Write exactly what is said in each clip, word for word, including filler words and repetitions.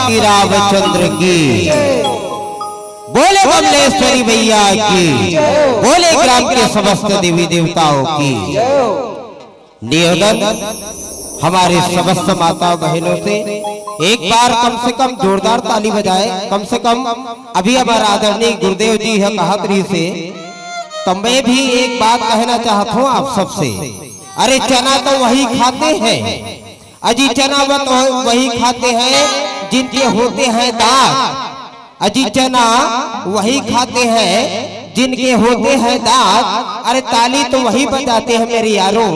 सियापति रामचंद्र की, बोले बमलेश्वरी मैया की, बोले ग्राम के समस्त देवी देवताओं की। निवेदन हमारे समस्त माता बहनों से, एक बार कम से कम जोरदार ताली बजाए, कम से कम। अभी हमारा आदरणीय गुरुदेव जी ह कहत रहिसे, तो मैं भी एक बात कहना चाहत हूँ आप सबसे। अरे, चना तो वही खाते हैं, अजी, चना तो वही खाते हैं जिनके होते हैं दांत। अजी, चना वही खाते हैं जिनके होते हैं दांत। अरे, ताली तो वही बजाते हैं मेरे यारों,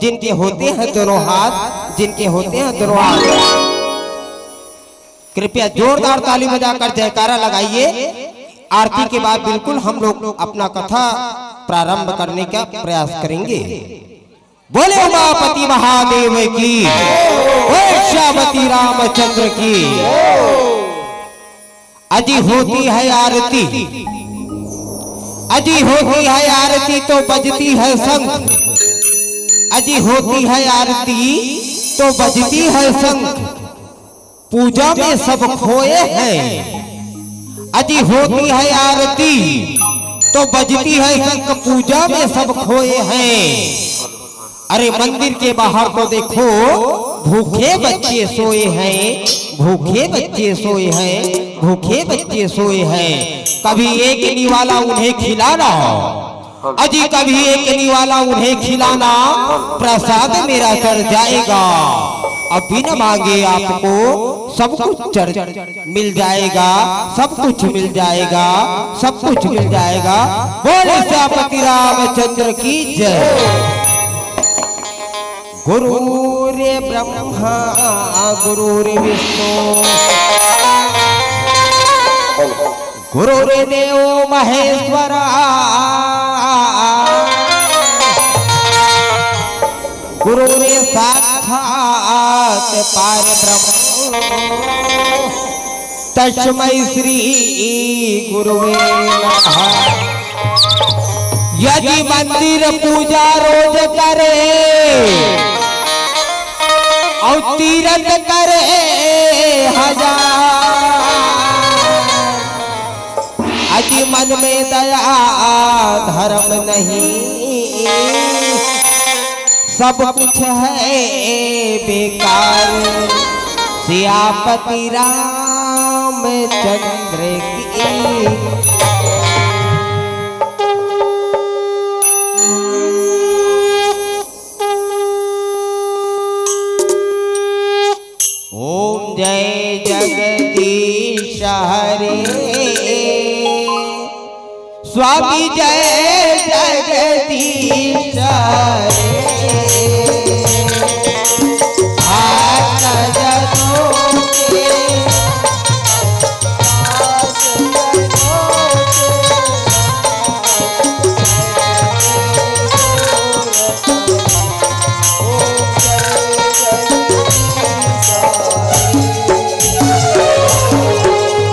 जिनके होते हैं दोनों हाथ, जिनके होते हैं दोनों हाथ। कृपया जोरदार ताली बजाकर जयकारा लगाइए। आरती के बाद बिल्कुल हम लोग अपना कथा प्रारंभ करने का प्रयास करेंगे। बोले उमापति महादेव की, बोले सियापति रामचंद्र की। अजी होती है आरती, अजी होती है आरती तो बजती है शंख, अजी होती है आरती तो बजती है शंख। पूजा में सब खोए हैं। अजी होती है आरती तो बजती है शंख, पूजा में सब खोए हैं। अरे, मंदिर के बाहर तो देखो, भूखे बच्चे सोए हैं, भूखे बच्चे सोए हैं, भूखे बच्चे सोए हैं। कभी एक निवाला उन्हें खिलाना, अजी कभी एक निवाला उन्हें खिलाना, प्रसाद मेरा चढ़ जाएगा। अब बिन मांगे आपको सब कुछ चढ़ मिल जाएगा, सब कुछ मिल जाएगा, सब कुछ मिल जाएगा। बोले सियापति रामचंद्र की जय। गुरुर्ब्रह्मा गुरुर्विष्णु गुरुर्देव महेश्वरा गुरुर्साक्षात् परब्रह्म तस्मै श्री गुरुवे नमः। यदि मंदिर पूजा रोज करे और तीरथ करे हजार, अति मन में दया धर्म नहीं, सब कुछ है बेकार। सियापति रामचंद्र की। ओम जय जगदीश हरे, स्वामी जय जगदीश हरे। भक्त जनों के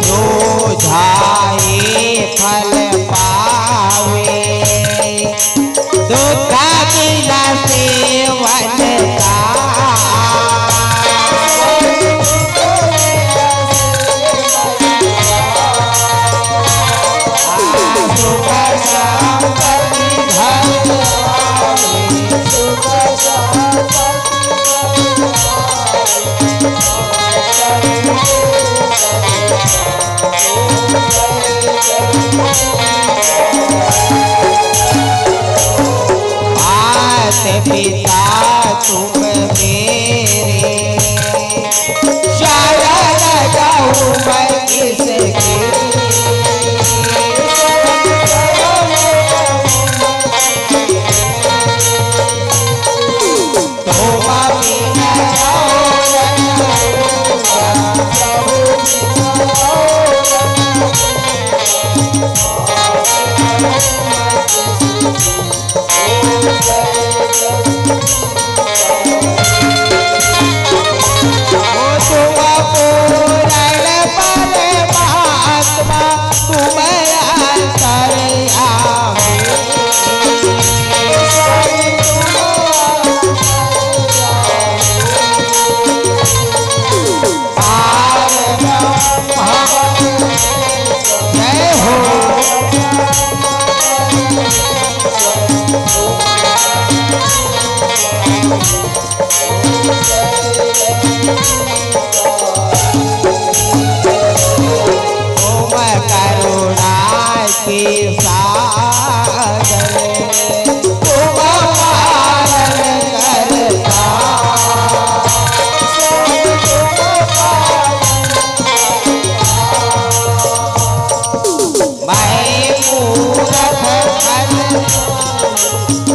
जो जाए फल पावे, दुख बिना सेवन का। मात पिता तुम मेरे, शरण जाऊं मैं किसके। सागर तुम पालन करता। मैं मूरख खल,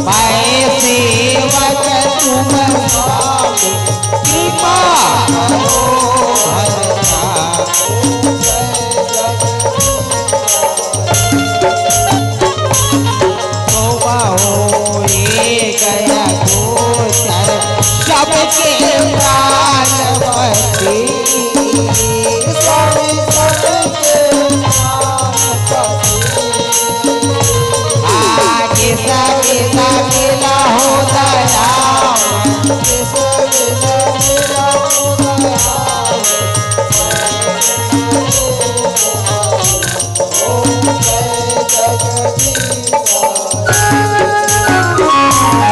मैं सेवक तुम स्वामी, कृपा करो भरता। तुम हो एक अगोचर सबके प्राणपति। स्वामी सबके प्राणपति। आ, किसा किसा मिला हो दया। किसा किसा मिला हो दया।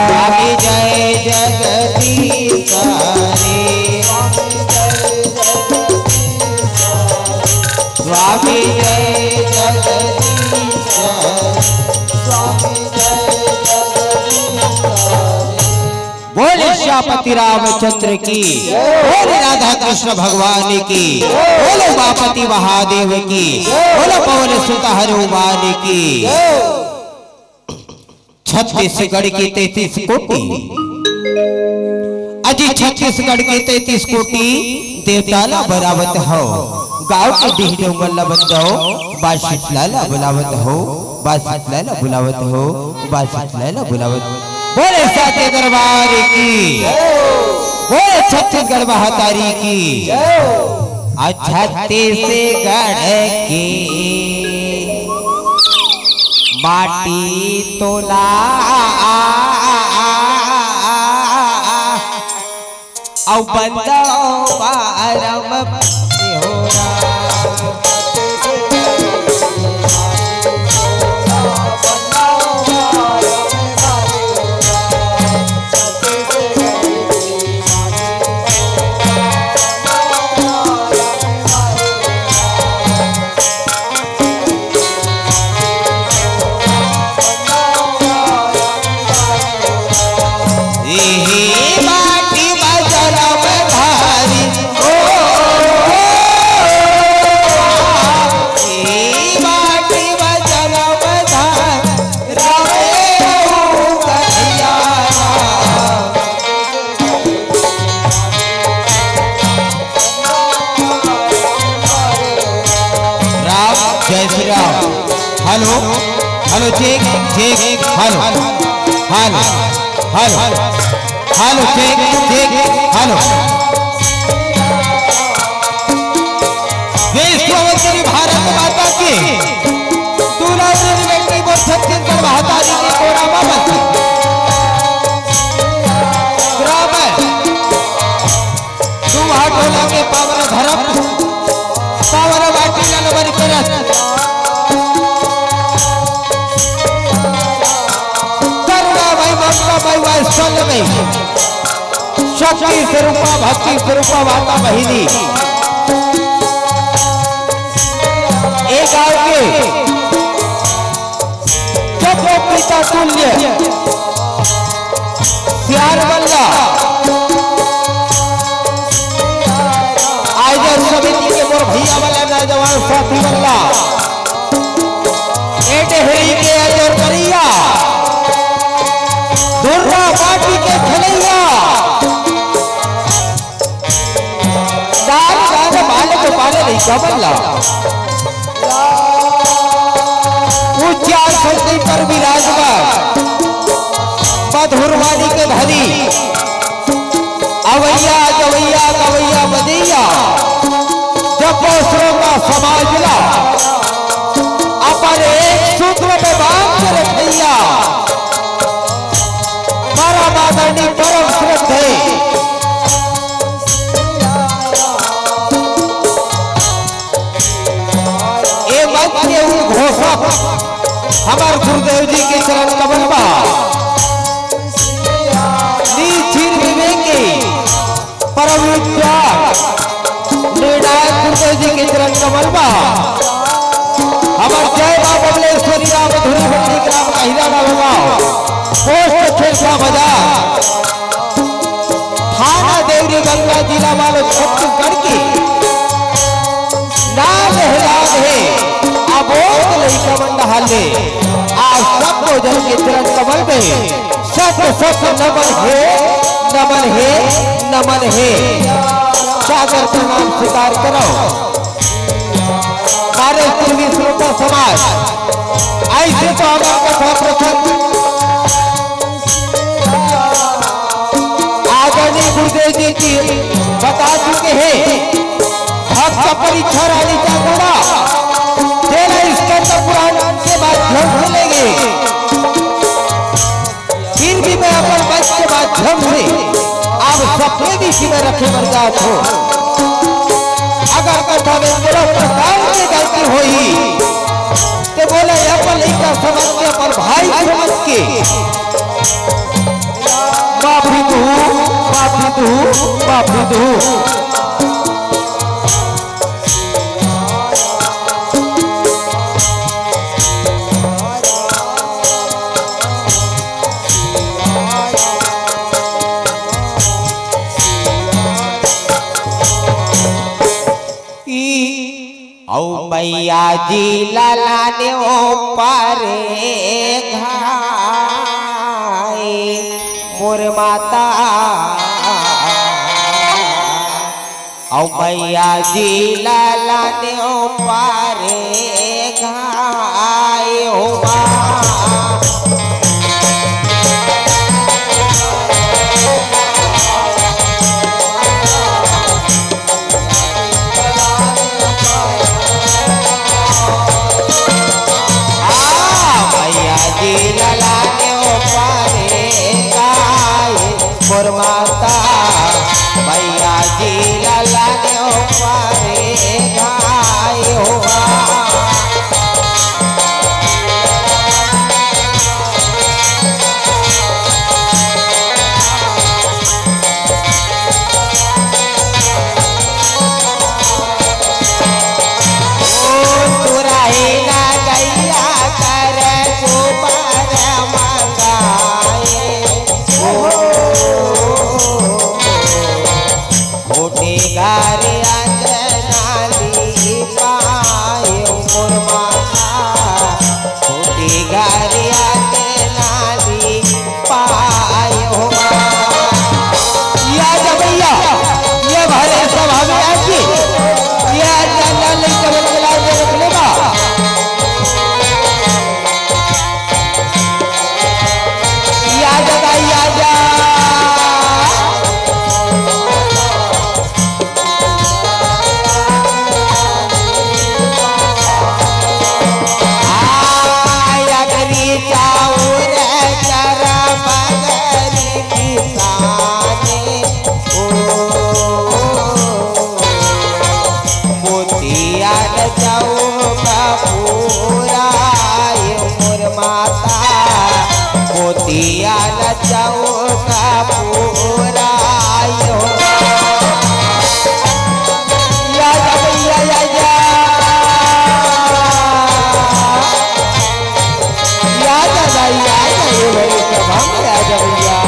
स्वामी जय जगदीश हरे। स्वामी जय जगदीश हरे। बोले श्यामपति रामचंद्र की, बोले राधा कृष्ण भगवान की, बोले उमापति महादेव की, बोले पवन सुत हनुमान की। छत्तीसगढ़ की तैंतीस कोटि, अजी छत्तीसगढ़ की तैंतीस कोटि देवता ला बरावत हो, गाँव के डीह डोंगर ला बंजाओ, बासित ला बुलावत हो, बासित ला बुलावत हो, बासित ला बुलावत। बोले साचे दरबार की, बोले छत्तीसगढ़ महतारी की। आ छत्तीसगढ़ की माटी तोला अउ बंदो बारम होरा। इही माटी म जनम धारी, ओ, इही माटी म जनम धारी, रवे ओ कन्हैया। राम, जय Shri Ram. Hello, hello, check, check, hello, hello, hello, hello, check, check, hello. विश्ववंदनी भारत माता की, दुलारी बेटी बोल छत्तीसगढ़ महतारी की कोरा बाबा की। ग्राम है। तुम हाथ ढोला के पावन धर्म, पावन माटी ला नमन करत। करुणा मई, ममता मई, वात्सल्य मई, शक्ति स्वरूपा, भक्ति स्वरूपा माता बहिनी। ए गाँव के जब वो पिता तुल्य सियार बल्ला, आयोजन समिति के मोर भैया वाला नौजवान साथी बल्ला, ए डेहरी के अजर करिया, धुर्रा माटी के खेलैया, दान दान बाल गोपाल लइका बल्ला। ऊंचा संगति पर विराजमान, मधुर वाणी के धनी, अवैया जवैया गवैया बजैया, जपो श्रोता समाज ला, अपन एक सूत्र में बांध के रखैया, परम आदरणीय, परम श्रद्धेय ए मंच के उद्घोषक हमार गुरुदेव जी के चरण कमल बा। नीच हीन विवेकी परम विद्वान निर्णायक गुरुदेव जी के चरण कमल बा। हमार जय माँ बबलेश्वरी। पोस्ट खेरसा बाजार, थाना देवरीगंगा, जिला बालोद, छत्तीसगढ़ के नाम हे, नाम हे अबोध लइका मन डहार ले। आप सबो झन के चरण कमल में शत शत नमन हे, नमन हे, नमन हे। सादर प्रणाम स्वीकार करो। हमारे पूर्वी श्रोता समाज, ऐसे तो हमारे कथा प्रसंग आदरणीय गुरुदेव जी की बता चुके हैं। भक्त परीक्षा रानी का घोड़ा, तेरह स्कंद पुराण के माध्यम से लेंगे। फिर भी मैं अपन मंच के माध्यम से आप सबके बीच में रखे बर जात हों। अगर कथा में कोनो प्रकार के गलती होही, तो बोले अपन लइका समझ के, अपन भाई समझ के माफी दू, माफी दू, माफी दू। अउ मैया जी ला लाने ओ पारे घाय मोर माता। अउ मैया जी ला लाने ओ पारे घाय हो माँ। आ, मैया जी ला लाने ओ पारे घाय मोर माता, मैया जी ला लाने ओ पारे घाय हो माँ। ओ तुरही ना गैया कर गोबर मंगाए। ओ, ओ, ओ, ओ। फूटी घर अंगना लीपाए मोर माता, फूटी घर अंगना लीपाए हो माँ। या जा भैया, ये भरे सभा में आके, ये जा ना लइका मन के लाज रख ले बा। या जा दाई, या जा। आय अगरी चाउर चरा बगरी किसाने। ओ, मोतिया न चौक पूरा, ए मोर माता, मोतिया न चौक पूरा, ए हो। या जा भैया, या जा। या जा भाई, या जा, ये भाई, सब हम आ जा भैया।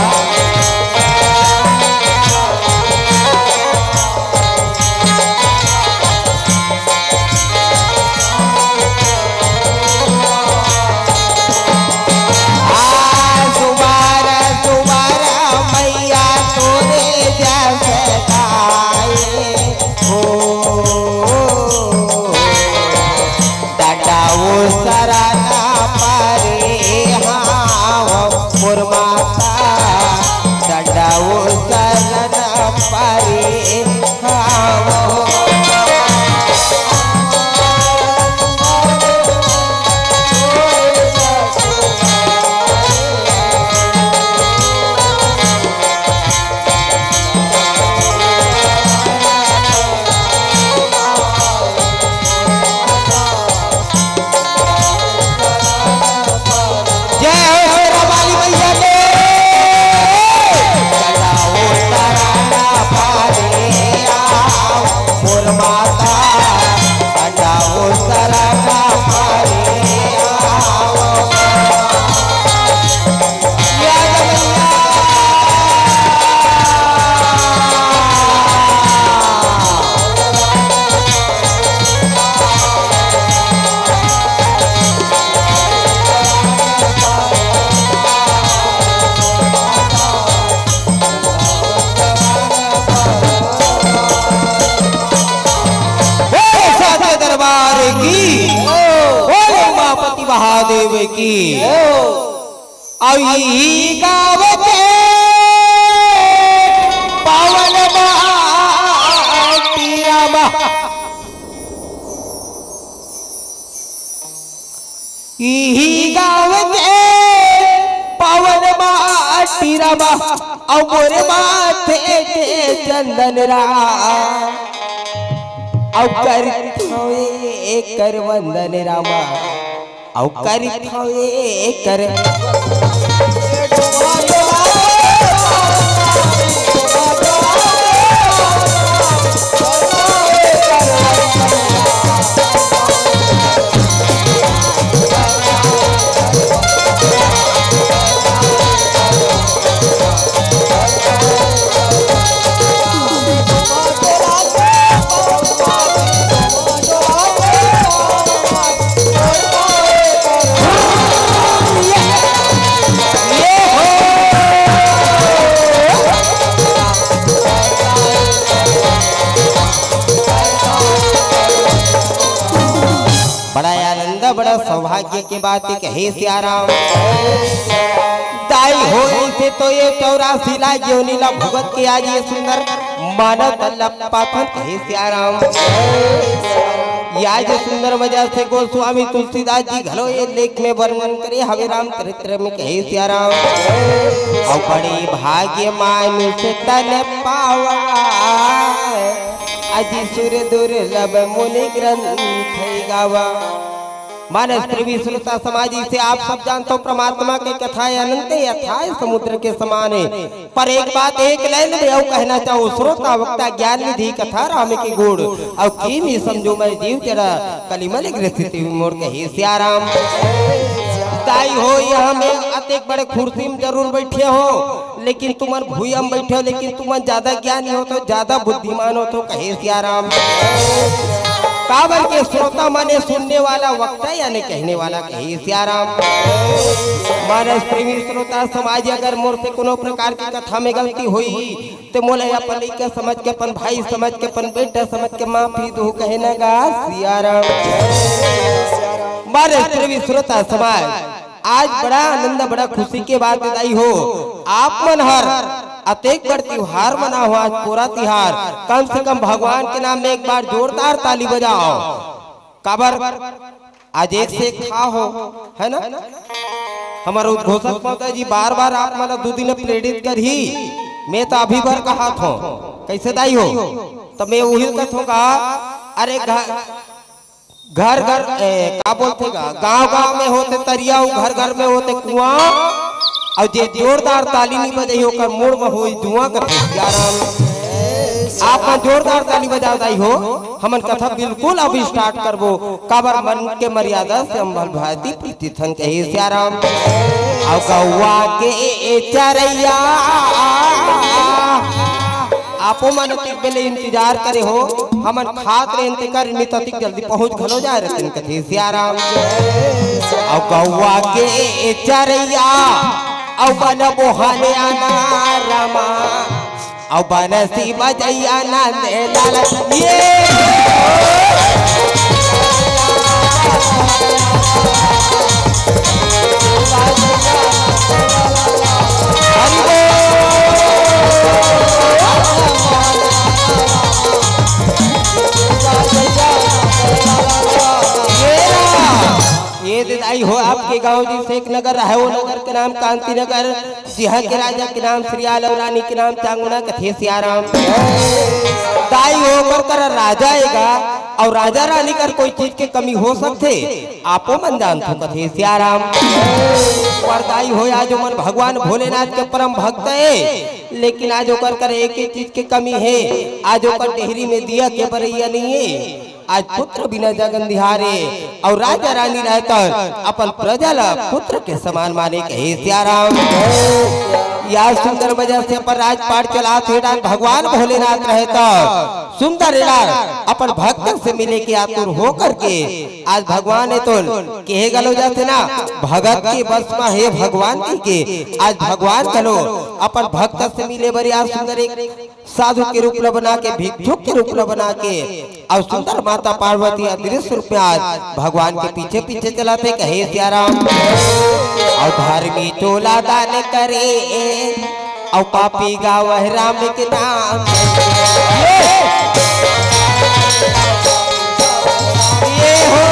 महादेव की। अउ इही गाँव के पावन माटी रामा, इही गाँव के पावन माटी रामा, अउ मोरे माथे के चंदन राम, अउ करथों एकर वंदन रामा, अउ करथों एकर। बड़ा आनंद, बड़ा सौभाग्य के बात हे, कहे सियाराम। दाई हो, ऐसे तो ये चौरासी लाख योनि ला भुगत के आज ये सुंदर मानव तन ला पाथन, कहे सियाराम। ये आज सुंदर मजा से गोस्वामी तुलसीदास जी घलो ये लेख में वर्णन करे हवे राम चरित्र में, कहे सियाराम। अउ बड़े भाग्य मानुष तन पावा, अति सुर दुर्लभ मुनि ग्रंथ गावा। मानस प्रेमी श्रोता समाज, इसे आप सब जानथो, परमात्मा के कथा हे, अनंत हे, अथाह समुद्र के समान हे। पर एक बात एक लाइन में अउ कहना चाहूँ, श्रोता वक्ता ज्ञान निधि कथा राम के गुण, अउ कीन्ही समझो मैं जीव जड़ा, कलि मल ग्रसित मोर, कहे सियाराम। दाई हो, यहाँ में अतेक बड़े खुर्सी में जरूर बैठे हो, लेकिन तुमन भुइयां में बैठे हो, लेकिन तुमन ज्यादा ज्ञानी होथो, ज्यादा बुद्धिमान होथो, कहे सियाराम। काबर के श्रोता माने सुनने वाला, वक्ता यानी कहने वाला, कहे सियाराम। मानस प्रेमी श्रोता समाज, अगर मोर से कोनो प्रकार के कथा में गलती होही, ते मोला अपन लइका समझ के, अपन भाई समझ के, अपन बेटा समझ के माफी दो, कहे न गा सियाराम। मानस प्रेमी श्रोता समाज, आज बड़ा आनंद, बड़ा खुशी के बात हे दाई हो। आप मन हर अतेक बड़ तिहार मनाहो, आज पोरा तिहार, कम से कम भगवान के नाम में एक बार जोरदार ताली बजाओ। काबर आज एक से एक खाहो, है ना? हमर उद्घोषक महोदय जी बार-बार आप मन ला दू दिन प्रेरित करही, मैं तो अभी बर कहत हों, कैसे दाई हो? तो मैं उही कहत हों का, अरे घ-, घर घर, ए, का बोलथे गा, गांव गांव में होथे तरिया, अउ घर घर में होथे कुआं, अउ जे जोरदार ताली नी बजाही, ओकर मुड़ में होही धुआं, कथे सियाराम। आप मन जोरदार ताली बजाओ दाई हो, हमन कथा बिल्कुल अब start करबो, काबर मन के मर्यादा से हम भल भांति प्रीति थन, कहे सियाराम। अउ गौवा के ए चरैया, आपो मन अतिक बेले इंतजार करे हो, हमन खात रहेन तेकर निमित्त अतिक जल्दी पहुंच घलो जाए रहतेन, कथे सियाराम। अउ गौवा के चरैया, अउ बन बोहाने आना रामा, अउ बनसी बजैया नंद लाल। ये हरि बोल। ये ये दे दाई हो, आपके गांव जी शेख नगर रहे, वो नगर के नाम कांति नगर, जिहां के राजा के नाम श्रीयाल अउ रानी के नाम चांगुना, कथे सियाराम। दाई हो, ओकर कर राजा एगा, अउ राजा रानी कर कोई चीज के कमी हो सकथे? आपो मन जानथो, कथे सियाराम। पर दाई हो, आज ओमन भगवान भोलेनाथ के परम भक्त हे, लेकिन आज ओकर कर एक ही चीज के कमी हे, आज ओकर डेहरी में दिया के बरैया नहीं हे। आज पुत्र बिना जग अंधियारे, अउ राजा रानी रहकर अपन प्रजा ला पुत्र के समान माने, कहे सियाराम। या सुंदर वजह से अपन राजपाट चलात हे, भगवान भोलेनाथ रहकर सुंदर एला अपन भक्त से मिले के आतुर होकर के आज भगवान ए तोन कहे घलो जाथे ना, भगत के बस म हे भगवान कहिके। आज भगवान घलो अपन भक्त से मिले बर आज सुंदर एक साधु के रूप ल बना के, भिक्षुक के रूप ल बना के, अउ सुंदर माता पार्वती अदृश्य रूप में आज भगवान के पीछे पीछे चलत हे। कहे सिया राम, अउ धर्मी टोला दान करे, अउ पापी गावह राम के नाम। ये हो।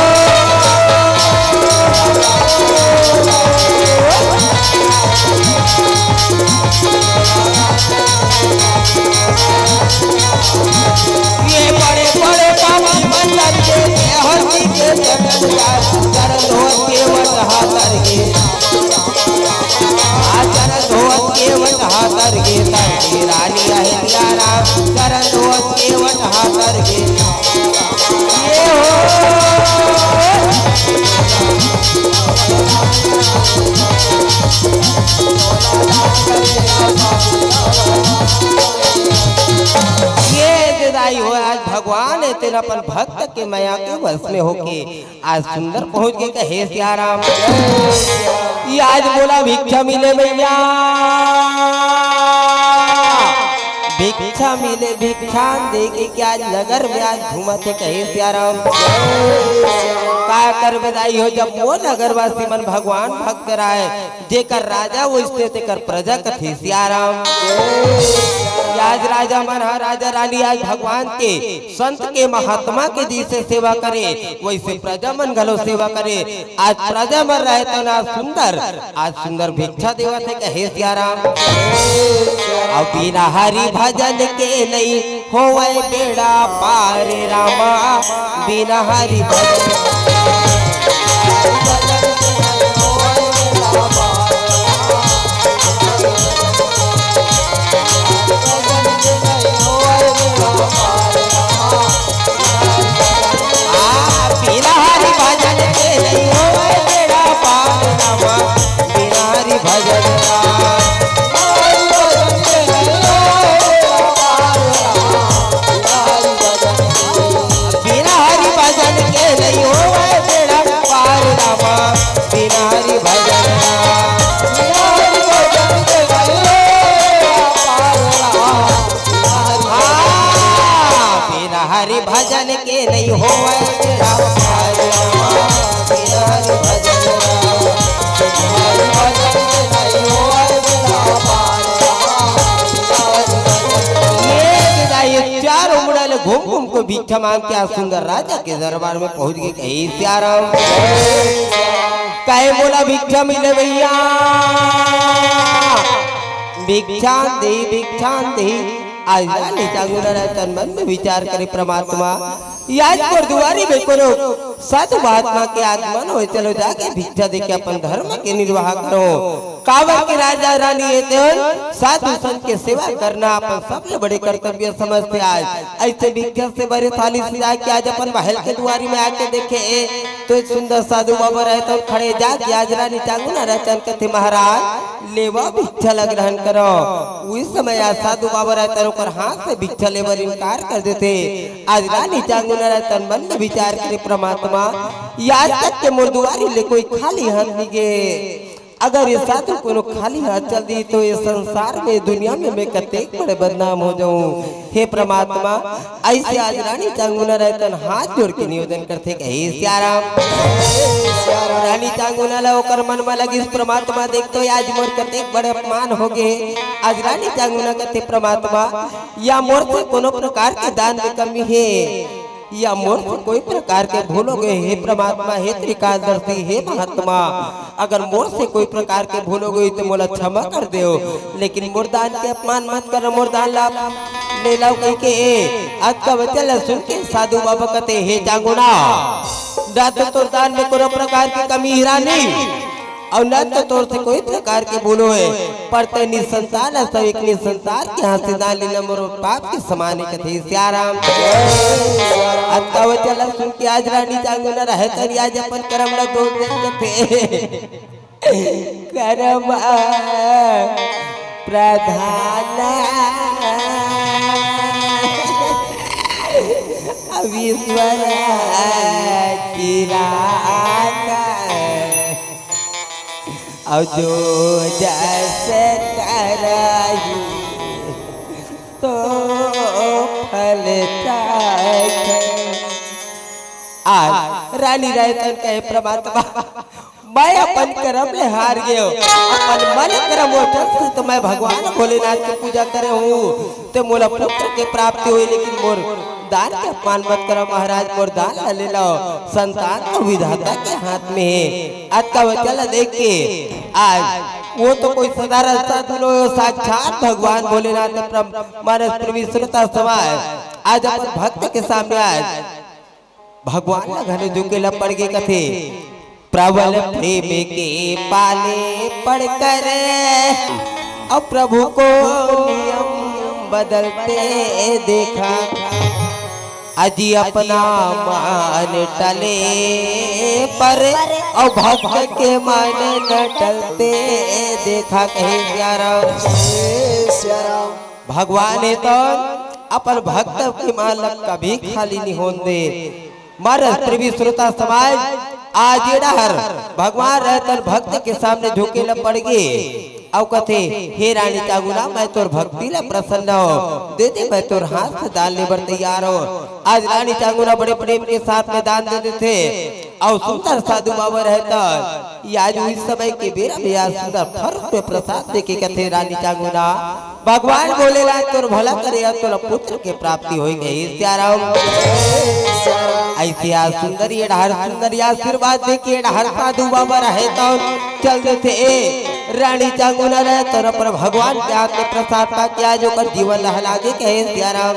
ये बड़े बड़े पापी मंडल के हस्ती के चरण का चरण धोत के वट हाथ करके। आ चरण धोत के वट हाथ करके, करके रानी अहिल्या राम, चरण धोत के वट हाथ करके। ये हो। ये जुदाई हो, आज भगवान हे तेन अपन भक्त के मया के वश में होके आज सुंदर पहुंच गे। कहे सिया राम, ये आज मोला भिक्षा मिले भैया, भिक्षा मिले, भिक्षा दे के क्या आज नगर में आज घूमत हे। कहे सिया राम, का करबे दाई हो, जब वो नगरवासी मन भगवान भक्त रहय, जेकर राजा वइसे तेकर प्रजा कथे सिया राम। आज राजा मन ह, राजा रानी आज भगवान के, संत के, महात्मा के जइसे सेवा करे, वइसे प्रजा मन घलो सेवा करे। आज प्रजा मन रहे त ना सुंदर, आज सुंदर भिक्षा देवत हे। कहे सिया राम, अउ बिना हरि भजन के नहीं होवय बेड़ा पार रामा, बिना हरि भजन। आ, बिना हरि भजन के नहीं होवय बेड़ा पार रामा, बिना हरि भजन। बिना हरि भजन के नहीं होवय बेड़ा पार रामा, बिना हरि भजन। हाँ, बिना हरि भजन के नहीं होवय बेड़ा पार रामा, बिना हरि भजन। ये चार उमड़ा ले घूम घूम के भिक्षा मांग के आज सुंदर राजा के दरबार में पहुंच गे। कहे सिया राम, कहे मोला भिक्षा मिले भैया, भिक्षा दे, भिक्षा दे। आज रानी चांगुना राय तन मन में विचार करे, परमात्मा, आज मोर दुआरी में कोनो साधु महात्मा के आगमन होय, चलो जाके भिक्षा देके अपन धर्म के निर्वाह करो। काबर के राजा रानी ए तेन साधु संत के सेवा करना अपन सबले बड़े कर्तव्य समझथे। आज अइसे भिक्षा से भरे थाली सजा के आज अपन महल के दुआरी में आके देखे, ए तो एक सुंदर साधु बाबा रहे तो खड़े जाके आज रानी चांगुना राय तन कथे, महाराज, लेवा भिक्षा ल ग्रहण करो। उही समय आज साधु बाबा रहे तन ओकर हाथ से भिक्षा लेबर इनकार कर देथे। आज रानी चांगुना राय तन मन में विचार करे, परमात्मा, आज तक के मोर दुआरी ले कोई खाली हाथ नहीं गे। अगर ये साधु कोनो खाली हाथ चल दी तो ये संसार में, दुनिया में मैं कतेक बड़े बदनाम हो जाऊं। हे परमात्मा, अइसे आज रानी चांगुना राय तन हाथ जोड़ के निवेदन करथे, कहे सिया राम। रानी चांगुना ला ओकर मन म लगिस, परमात्मा देख तो आज मोर कतेक बड़े अपमान हो गे। आज रानी चांगुना कथे, परमात्मा, या मोर से कोनो प्रकार के दान में कमी हे, या मोर से कोई प्रकार के भूल हो गे, हे परमात्मा, हे त्रिकालदर्शी, हे महात्मा, अगर मोर से कोई प्रकार के भूल हो गे तो मोला क्षमा कर देव, लेकिन मोर दान के अपमान मत कर, मोर दान ला ले लव कहिके। अतका वचन ला सुन के साधु बाबा कथे, हे चांगुना, ना तो तोर दान में कोनो प्रकार के कमी हे रानी, अउ ना तो तोर से कोई प्रकार के भूल होय, पर तैं निसंतान अस, एक निसंतान के हाथ से दान लेना मोर पाप के समान हे, कथे सिया राम। अतका वचन ला सुन के आज रानी चांगुना रहे तरी आज अपन करम ला दोष दे कथे, करम प्रधान। ईश्वर चिराग, अउ जो जस करही, तो फल चाख। आज रानी रैतन कहे, परमात्मा, मैं अपन करम ले हार गेंव, अपन मन करम ओटस से तो मैं भगवान भोलेनाथ के पूजा करे हूँ, ते मोला पुत्र के प्राप्ति होई, लेकिन मोर दान के अपमान मत करा महाराज, मोर दान ला ले लव, संतान तो विधाता के हाथ में हे। अतका वचन ला देख के आज वो तो कोई साधारण साधु नोहे, साक्षात भगवान भोलेनाथ परम मानस प्रेमी श्रोता समाज आज अपन भक्त के सामने आज भगवान ला घलो झुके ला पड़ गे कथे। प्रबल प्रेम के पाले पड़कर, अउ प्रभु को नियम बदलते देखा। अजी अपना मन टले पर, अउ भक्त के मन न टलते देखा। कहे सिया राम। जय सिया राम। भगवान हे तो अपन भक्त के मन ला कभी खाली नहीं होन दे। मारस प्रेमी श्रोता समाज, आज ये डहर भगवान रैतन भक्त के सामने झुके ला पड़ गे, अउ कथे, "हे रानी चांगुना, मैं तोर भक्ति ला प्रसन्न हों, दे दे, मैं तोर हाथ से दान ले बर तैयार हों।" आज रानी चांगुना बड़े प्रेम के साथ में दान दे देथे, अउ सुंदर साधु बाबा रैतन, ये आज उही समय के बेरा में आज सुंदर फल रूप में प्रसाद देके कथे, रानी चांगुना, भगवान भोलेनाथ तोर भला करे, अउ तोला पुत्र के प्राप्ति होई गे। सिया राम। अइसे आज सुंदर ये डहर सुंदर ये आशीर्वाद देके डहर साधु बाबा रैतन चल देथे। ए रानी चांगुना रैतन अपन भगवान के हाथ में प्रसाद पाके आज ओकर जीवन लहला गे। कहे सिया राम।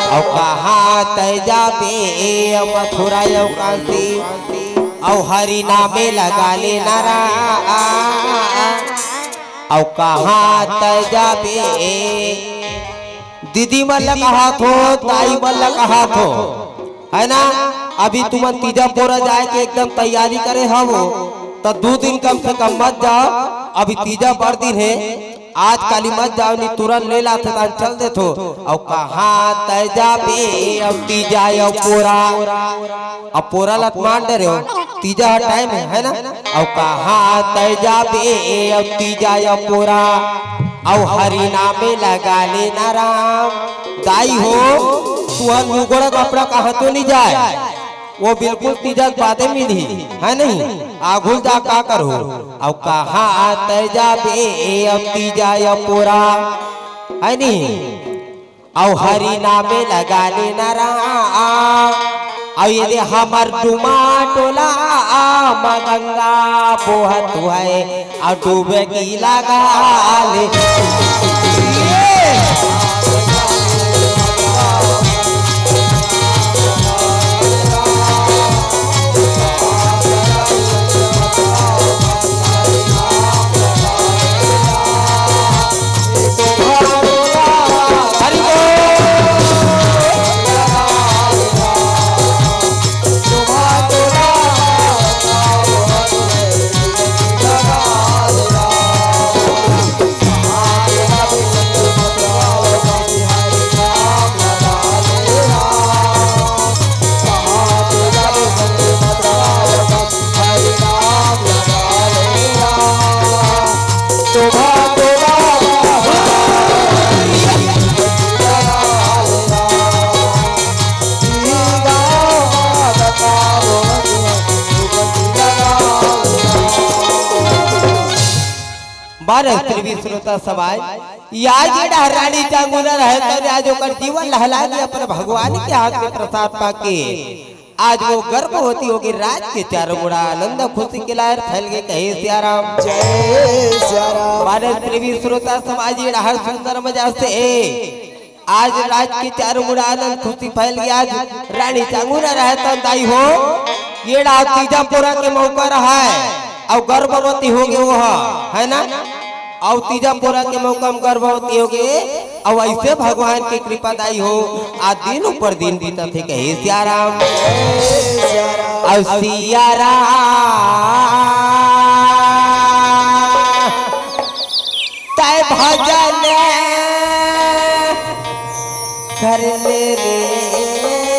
अउ कहाँ तैं जाबे, अउ मथुरा अउ काशी, अउ हरि नामे लगा ले नारा। अउ कहाँ तैं जाबे, दीदी मन ला कहत हों, दाई मन ला कहत हों, है ना? अभी तुमन तीजा पोरा जाए के एकदम तैयारी करे हवो, त दू दिन कम से कम मत जाव। अभी तीजा बड़ दिन हे, आज काली मत जाव, नहीं तुरंत ले लाथे तान चल देथो। अउ कहाँ तैं जाबे, अउ तीजा अउ पोरा, अउ पोरा ला त मान डरे हो, तीजा ह टाइम हे, है ना? अउ कहाँ तैं जाबे, अउ तीजा अउ पोरा, अउ हरि नामे लगा ले नारा। दाई हो, तुहर मुगोड़ा कपड़ा कहाँ तो नहीं जाए, वो बिल्कुल तीजा के बादे मिलही, है नहीं? आघुल जा का करहू? अउ कहाँ तैं जाबे, अउ तीजा अउ पोरा, है नहीं? अउ हरि नामे लगा ले नारा। अउ ये दे हमर डुमा टोला म गंगा बोहत हे, अउ डूबकी लगा ले। बारह त्रिवी श्रोता समाज, या जेड़ा रानी चांगुना रहे, तब आज ओकर जीवन लहला के अपन भगवान के हाथ में प्रसाद पाके आज वो गर्भवती होके राज के चारों मुड़ा आनंद खुशी के लहर फैल गे। कहे सिया राम। जय सिया राम। बारह त्रिवी श्रोता समाज, ये हर सुंदर मजा से आज राज के चारों मुड़ा आनंद खुशी फैल गे। आज रानी चांगुना रहे तन दाई हो, ये रहा तीजा पोरा के मौका रहा है, अउ गर्भवती हो गे वो ह, है ना? अउ तीजा पोरा के मौका म गर्भवती हो गे, अउ अइसे भगवान के कृपा दाई हो, आज दिन ऊपर दिन बीतत हे। कहे सिया राम। अउ सिया राम, तैं भजन कर ले रे।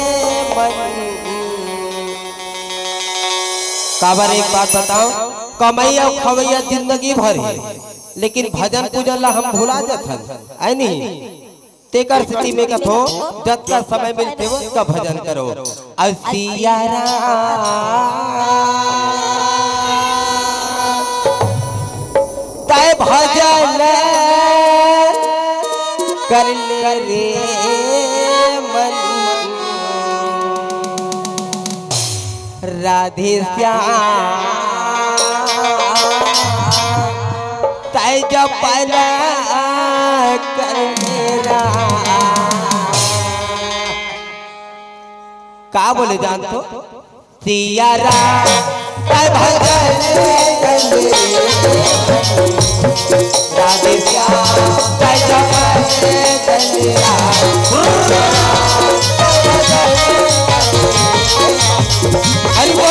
अब एक बात बताओ, कमई अउ खवैया जिंदगी भर हे, लेकिन भजन पूजन ला हम भुला जाथन, है नहीं? तेकर सेती मैं कथों, जतका समय मिलथे, ओतका भजन करो। अउ सिया राम, तै भजन कर ले रे मन। राधे श्याम, तै जपन कर ले राम। का बोले जानथो? सिया राम, तै भजन कर ले। राधे श्याम, तै जपन कर ले। हरि बोल।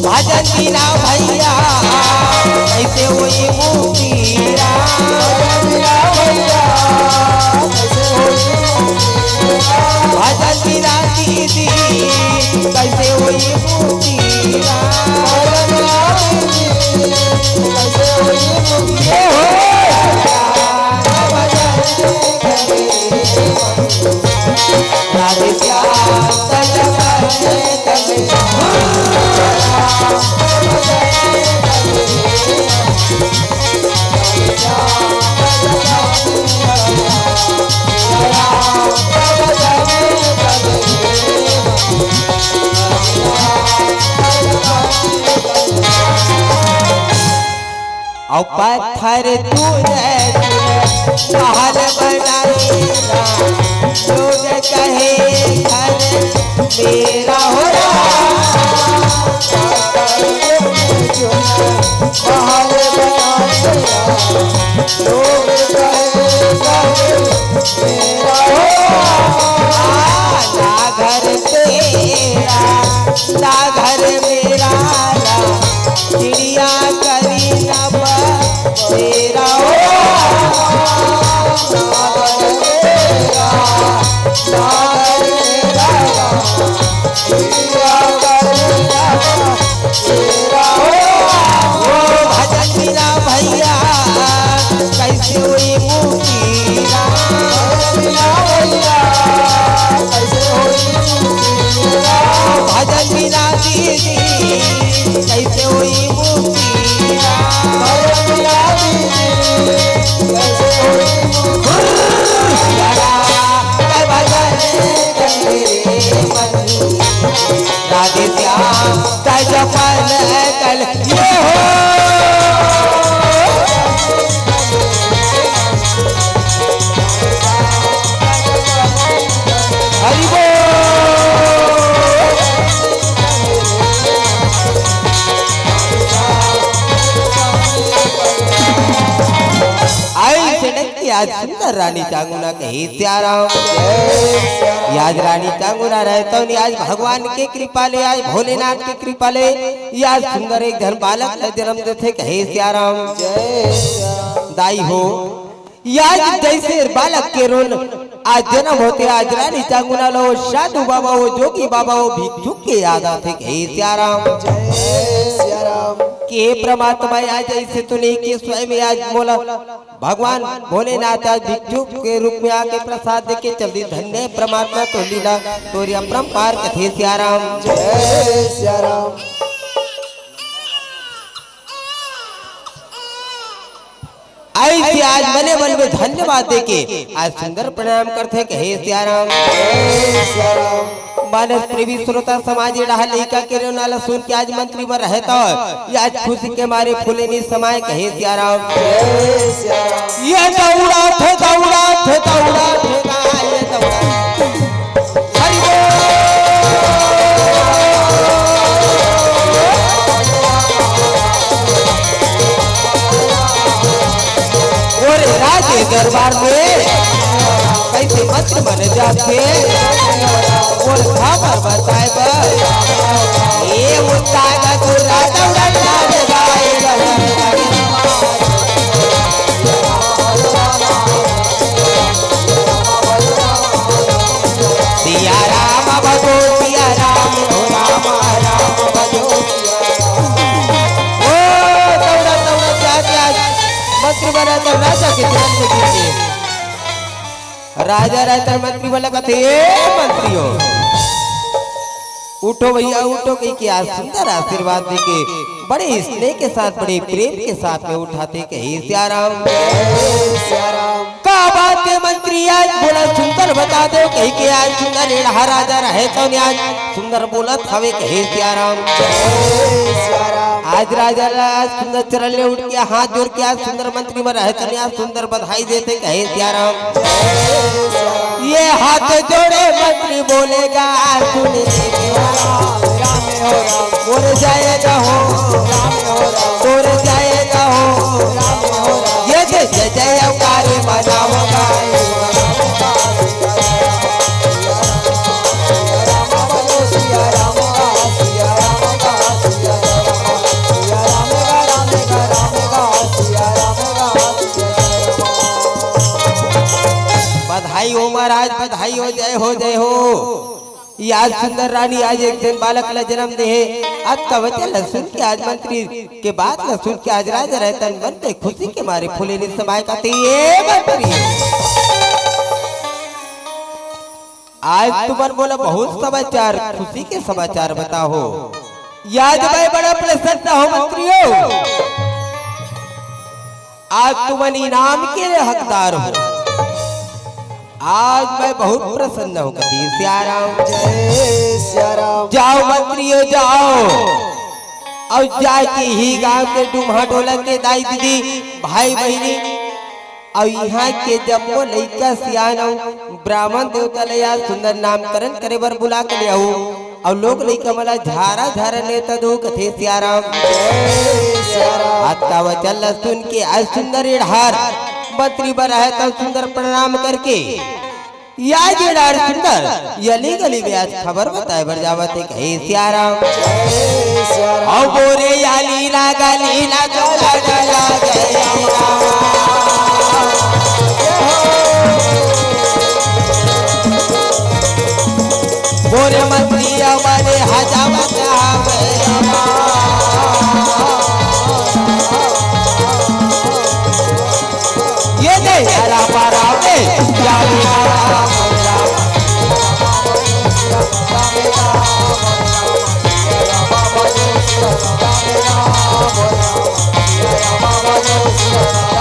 भजन बिना भैया कैसे होई मुक्ति राम। भजन बिना भैया कैसे होई मुक्ति राम। भजन बिना दीदी कैसे होई मुक्ति राम। भजन बिना दीदी कैसे होई मुक्ति राम। भजन बिना राधे श्याम तन तन तन। अउ पत्थर चूर चूर महल बनाई राम, लोग कहे घर मेरा हो राम। पत्थर चूर चूर महल बनाई राम, लोग कहे घर मेरा हो राम। ना घर तेरा, ना घर मेरा राम, चिड़िया करी ना बसेरा हो। ओ भजन बिना भैया कैसे होई मुक्ति राम। भजन बिना भैया कैसे होई मुक्ति राम। भजन बिना दीदी कैसे होई मुक्ति राम। भजन बिना दीदी कैसे होई मुक्ति राम। भजन बिना राधे श्याम तै जपन कर ले हो। हरि बोल। आई से नहीं कि आज सुंदर रानी चांगुना कहे सिया राम। आज रानी चांगुना रहे तो नहीं, आज भगवान के कृपा ले, आज भोलेनाथ के कृपा ले, आज सुंदर एक झन बालक ला जन्म देथे कहे सिया राम। दाई हो, आज जैसे बालक के रोन आज जन्म होथे, आज रानी चांगुना ला वो साधु बाबा, वो जोगी बाबा, वो भिक्षु के याद आथे कहे सिया राम। के परमात्मा आज ऐसे तो नहीं कि स्वयं आज मोला भगवान भोलेनाथ आज भिक्षु के रूप में आके प्रसाद देके चल दी। धन्य परमात्मा, तोर लीला, तोर अपरंपार कथे सिया राम। जय सिया राम। ऐसे आज मने मन में धन्यवाद देके आज सुंदर प्रणाम करथे कहे सिया राम। जय सिया राम। मानस प्रेमी श्रोता समाज, ये डहा लइका के रोना ला सुन के आज मंत्री बर रहे तो, ये आज खुशी के मारे फूले नी समाए कहे सिया राम। जय सिया राम। ये दौड़ा थे, दौड़ा थे, दौड़ा थे, ये दौड़ा थे। हरि बोल। ओरे राजे दरबार में कैसे मंत्र मन जाथे, ओर खबर बताए बर। ए उतारा तू राजा उड़ा राजा। मंत्री बना तो राजा के जन्म दीजिए। राजा रहता मंत्री वाला कथे, "ए मंत्री हो, उठो भैया, उठो," कही के आज सुंदर आशीर्वाद दे के बड़े स्नेह के साथ, बड़े प्रेम के साथ में उठाथे, कहे, "सियाराम।" का बात है मंत्री, आज बोला सुंदर बता दो, कही के आज सुंदर एड़हा राजा रहे तो ने आज सुंदर बोलत हवे, कहे, "सियाराम।" आज राजा ला आज सुंदर चरण ले उठ के हाथ जोड़ के आज सुंदर मंत्री मन रहे तो ने आज सुंदर बधाई देथे, कहे, "सियाराम।" ये हाथ जोड़े मंत्री बोलेगा, सुन के बोल जाएगा हो, बोल जाएगा हो। ये जय जय जयकारी बजाओ गाए। बधाई हो महाराज, बधाई हो, जय हो, जय हो। ये आज सुंदर रानी आज एक जन बालक ला जन्म दे हे। आज का वचन ला सुन के, आज मंत्री के बात ला सुन के आज राजा रतन मन पे खुशी के मारे फूले नहीं समाए, कहते, "ये मंत्री, आज तुमन मोला बहुत समाचार, खुशी के समाचार बताओ। आज मैं बड़ा प्रसन्न हूँ मंत्री हो, आज तुमन इनाम के हकदार हो।" आज मैं बहुत प्रसन्न हूँ, कथे सियाराम। जय सियाराम। जाओ मंत्रियों, जाओ, अउ जाके ही गांव के डूम्हा डोला के दाई दीदी, भाई बहिनी, अउ इहाँ के जम्मो लइका सियान अउ ब्राह्मण देवता ले आज सुंदर नामकरण करे बर बुला के ले आऊ। अउ लोग लइका मन ला झारा झारा नेवता दो, कथे सियाराम। जय सियाराम। आज का वचन ला सुन के आज सुंदर एड़हार मंत्री बर आए, तब सुंदर प्रणाम करके या जेड़हार सुंदर ये अली गली में आज खबर बताए बर जावत हे, कहे सियाराम। जय सियाराम। अउ बोरे या लीला गली ला जो लगा ला गया। बोरे मंत्री अमरे हजावत आवे। ये दे हरा पारा दे, या रे हरा पारा।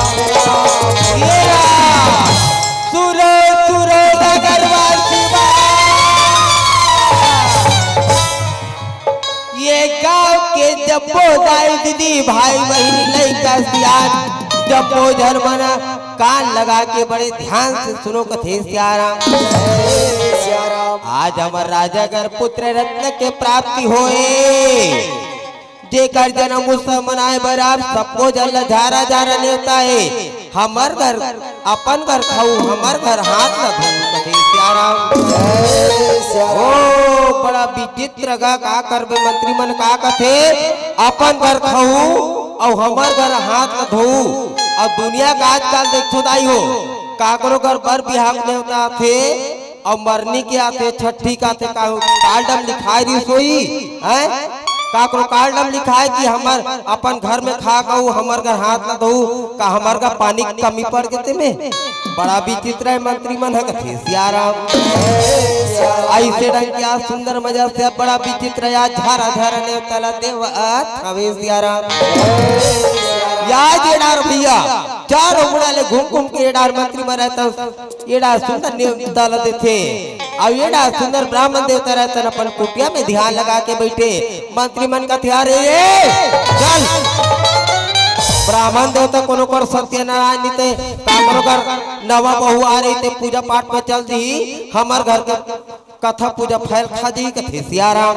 ये रा, सुरो, सुरो, अगरवाल शिवा। ये गांव के जब्बो दाई दीदी, भाई बहिनी, लइका सियान, जब्बो झन मन कान लगा के बड़े ध्यान से सुनो, कथे सियाराम। आज हमर राजा घर पुत्र रत्न के प्राप्ति होए, जेकर जन्म उत्सव मनाए बर आप सबो झन ल झारा झारा नेवता हे। हमर घर अपन घर खाऊ, हमर घर हाथ ल धोऊ, कथे सियाराम। जय सियाराम। ओ, बड़ा विचित्र गा, का करबे, मंत्री मन का कथे, अपन घर खाऊ अउ हमर घर हाथ ल धोऊ। अउ दुनिया का आजकल देखथो दाई हो, काकरो घर बर बिहाव नेवता आथे, अउ मरनी के आथे, छट्ठी के आथे, का, काल डम लिखाए रहिस होही, हैं? काकरो काल डम लिखाए कि हमर अपन घर में खा खाऊ, हमर घर हाथ न धोऊ, का हमर घर पानी के कमी पड़ गे तेमे? बड़ा विचित्र हे मंत्री मन ह, कथे सियाराम। अइसे ढंग के आज सुंदर मजा से अब बड़ा विचित्र हे, आज झारा झारा नेवता ला देवत हवे सियाराम। या जेड़ार भैया, चारों मुड़ा ले घूम घूम के एड़ार मंत्री मन रहता एड़ा सुंदर नेवता ल देथे। अउ एड़ा सुंदर ब्राह्मण देवता रहतन अपन कुटिया में ध्यान लगा के बैठे। मंत्री मन कथे, "अरे ये, चल, ब्राह्मण देवता कोनो कर सत्यनारायण निते, काकरो कर नवा बहू आ रही ते पूजा पाठ में चल दी, हमर घर के कथा पूजा फैल खा जाही," कथे सियाराम।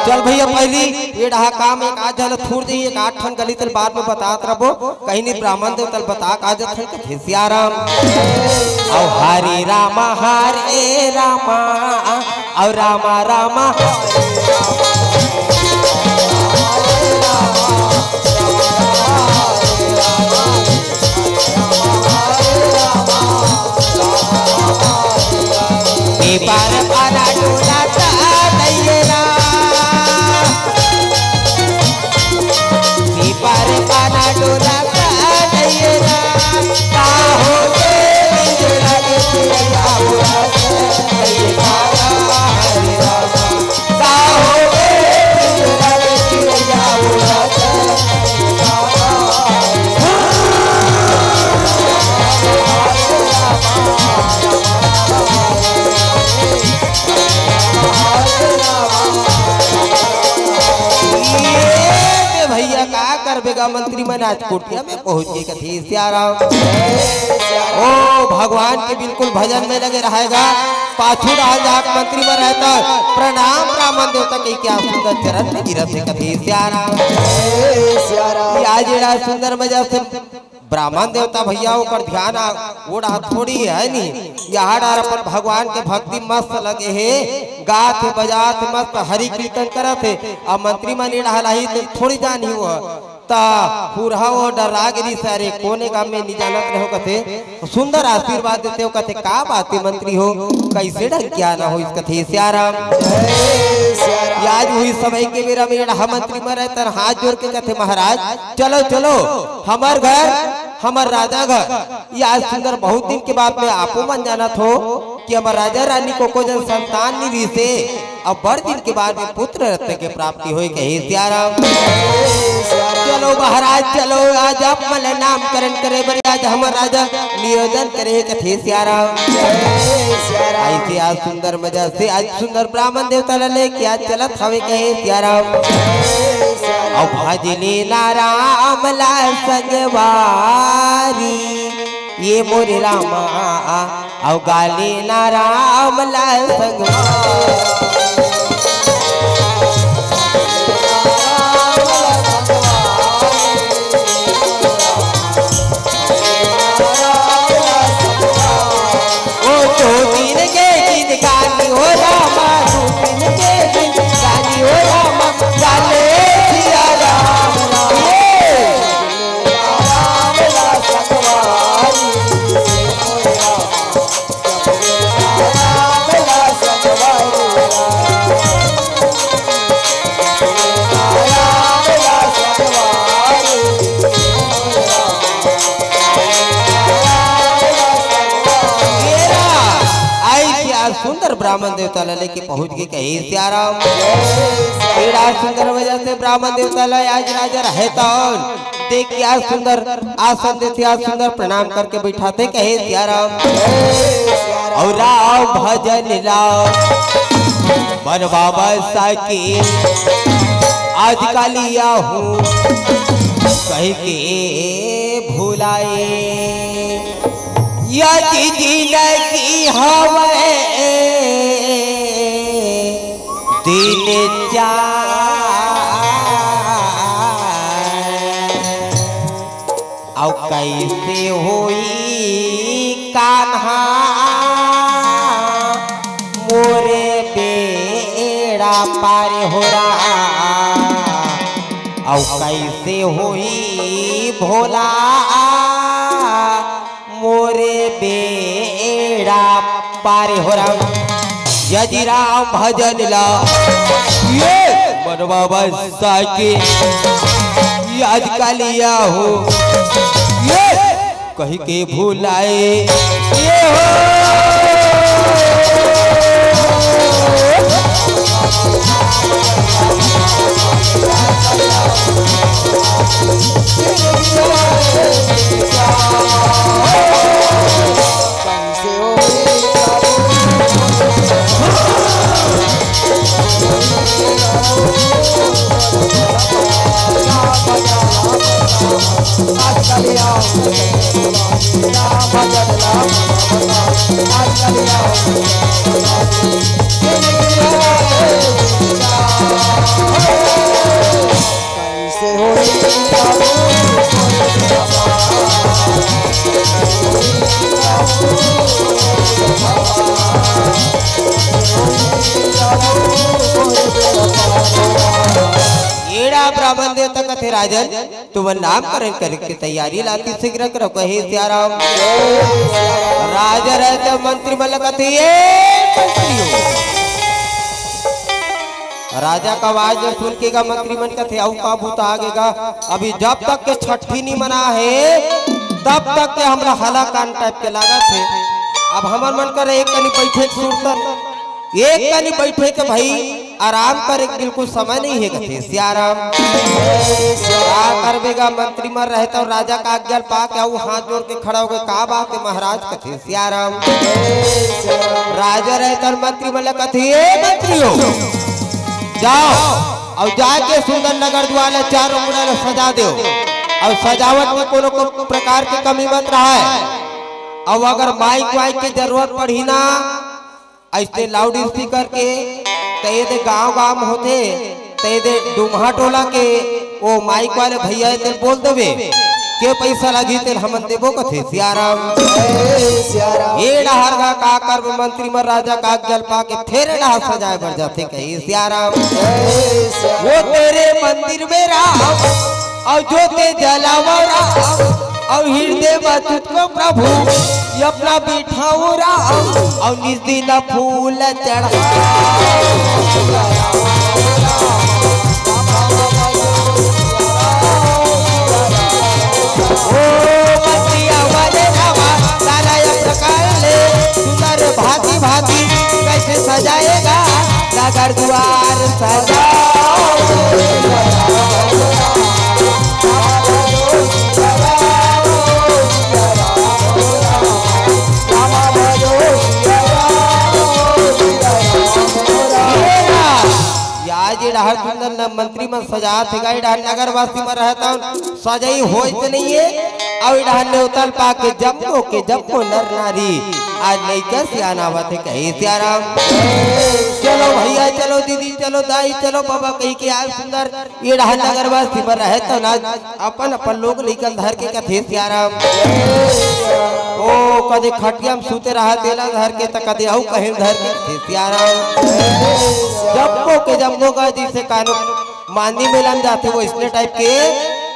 चल भैया, पहली एड़ा काम एक आध झन थूर जाही, एक आध ठन गली तल बाद में बतात रबो, कहीं नहीं ब्राह्मण देव तल बता का जथन, कथे सियाराम। अउ हरे रामा हरे रामा, अउ रामा रामा। ए पार पाना डोला का दैयरा, ए पार पाना डोला का मंत्री मन आज कुटिया में पहुंच गे कथे सियाराम। ओ भगवान के बिल्कुल भजन में लगे रहेगा। पाछू डाल जात मंत्री मन रहता, प्रणाम ब्राह्मण देवता कहि के आज सुंदर चरण में गिरत हे कथे सियाराम। ये आज एड़ा सुंदर मजा से ब्राह्मण देवता भैया ओकर ध्यान आ, ओड़ा थोड़ी है नी। यहाँ डार अपन भगवान के भक्ति मस्त लगे हे, गात हे, बजात हे, मस्त हरि कीर्तन करत हे। अब मंत्री मन एड़ा हलाही तो थोड़ी जान ही वो त हुरहा वो डर्रा गे रिहिस, अरे कोने गाँव में नी जानत रहे हो कथे, सुंदर आशीर्वाद देथे हो कथे, का बात हे मंत्री हो, कइसे ढंग के आना होइस कथे सियाराम। ये आज वही समय के बेरा में एड़ा मंत्री मन रहता हाथ जोड़ के कथे महाराज चलो चलो हमर घर, हमर राजा घर। ये आज सुंदर बहुत दिन के बाद में आपो मन जानत हो कि हमर राजा रानी को को जन संतान नी रिहिसे, अब बड़ दिन के बाद में पुत्र रत्न के प्राप्ति होय कहे सियाराम। चलो महाराज चलो, आज आप मन नामकरण करे बर आज हमर राजा नियोजन करे कथे सियाराम। ऐसे आज सुंदर मजा से आज सुंदर ब्राह्मण देवता ला लेके आज चलत हवे कहे सियाराम। अब भजनी ना राम ला संगवारी, ये मोरे रामा, अउ गाली ना राम ला संगवारी। ओ दो दिन के जिनगानी हो रामा, दो दिन के जिनगानी हो रामा, गाले सिया राम राम। ये रा, आई सिया सुंदर ब्राह्मण देवता ला लेके पहुंच गे कहे सियाराम। एड़ा सुंदर वजह से ब्राह्मण देवता ला आज राजा रहे तौन देख के आज सुंदर आसन देथे, आज सुंदर प्रणाम करके बैठाथे कहे सियाराम। अउ राम भजन ला बनवा बसा के आज कालिया हूँ कहि के भुलाए। यदि जिनगी हवय दिन चार, अउ कइसे होई कान्हा मोरे बेड़ा पार हो राम, अउ कइसे होई भोला मोरे बेड़ा पार हो राम। यदि राम भजन ला ये मनवा बसा के याद कालिया हो ये कहि के भुलाए ये हो। एड़ा ब्राह्मण देवता कथे राजन, तुमन नामकरण करे के तैयारी ला अति शीघ्र करो, कहे सियाराम। राजा रहे तो मंत्री मन ला कथे, "ए मंत्री हो।" राजा का आवाज ला सुन के गा मंत्री मन कथे, "अउ का भूत आ गे गा?" अभी जब तक के छठी नी मना हे, तब तक के हमरा हलाकान टाइप के लागत हे। अब हमर मन करे एक कनी बैठे के सुरतन, एक कनी बैठे के भाई, आराम करे के बिल्कुल समय नहीं हे कथे सियाराम। का करबे गा, मंत्री मन रहे तो राजा का आज्ञा पा के अउ हाथ जोड़ के खड़ा हो गे, "का बात हे महाराज?" कथे सियाराम। राजा रहे तो मंत्री मन ला कथे, "ए मंत्री हो, जाओ अउ जाके सुंदर नगर द्वार ला चारों मुड़ा ला सजा देव।" अउ सजावट में कोनो, कोनो प्रकार के कमी मत रहय। अउ अगर माइक वाइक के जरूरत पड़ही ना, अइसने लाउड स्पीकर के, त ये दे गांव गांव में होथे, त ये दे डुमहा टोला के ओ माइक वाले भैया हे, तेल बोल देबे, के पैसा लगही तेल हमन देबो कथे सियाराम। जय सियाराम। ये डहर का का करबे मंत्री मन राजा का जल पाके फेर डहर सजाए बर जाथे कही सियाराम। जय सियाराम। वो तेरे मंदिर में राम, अउ जो ते जलावा राम, अउ हृदय में तुझको प्रभु, ये अपना बिठाऊ राम, अउ निज दिन फूल चढ़ा। ओ बतिया वाले रामा, तारा ये प्रकार ले, सुंदर भांति भांति, कैसे सजाएगा नगर द्वार सजा। या जे डहर सुंदर न मंत्री मन सजात हे, गाई डहर नगरवासी मन रहत हन, सजई होय त नइये। अउ ए डहर नेवतल पाके जम्मो के जम्मो नर नारी आज लइका सियान आवत हे, कहे सियाराम। चलो भैया, चलो दीदी, चलो दाई, चलो बाबा, कही के आज सुंदर ए डहर नगरवासी मन रहे त ना अपन अपन लोग लइका धर के कथे सियाराम। ओ कदे खटिया में सूते रहा तेला धर के, त कदे अउ कहीं धर के कथे सियाराम। जम्मो के जम्मो का जैसे कानून मांदी मेला में जाथे, वो इसने टाइप के।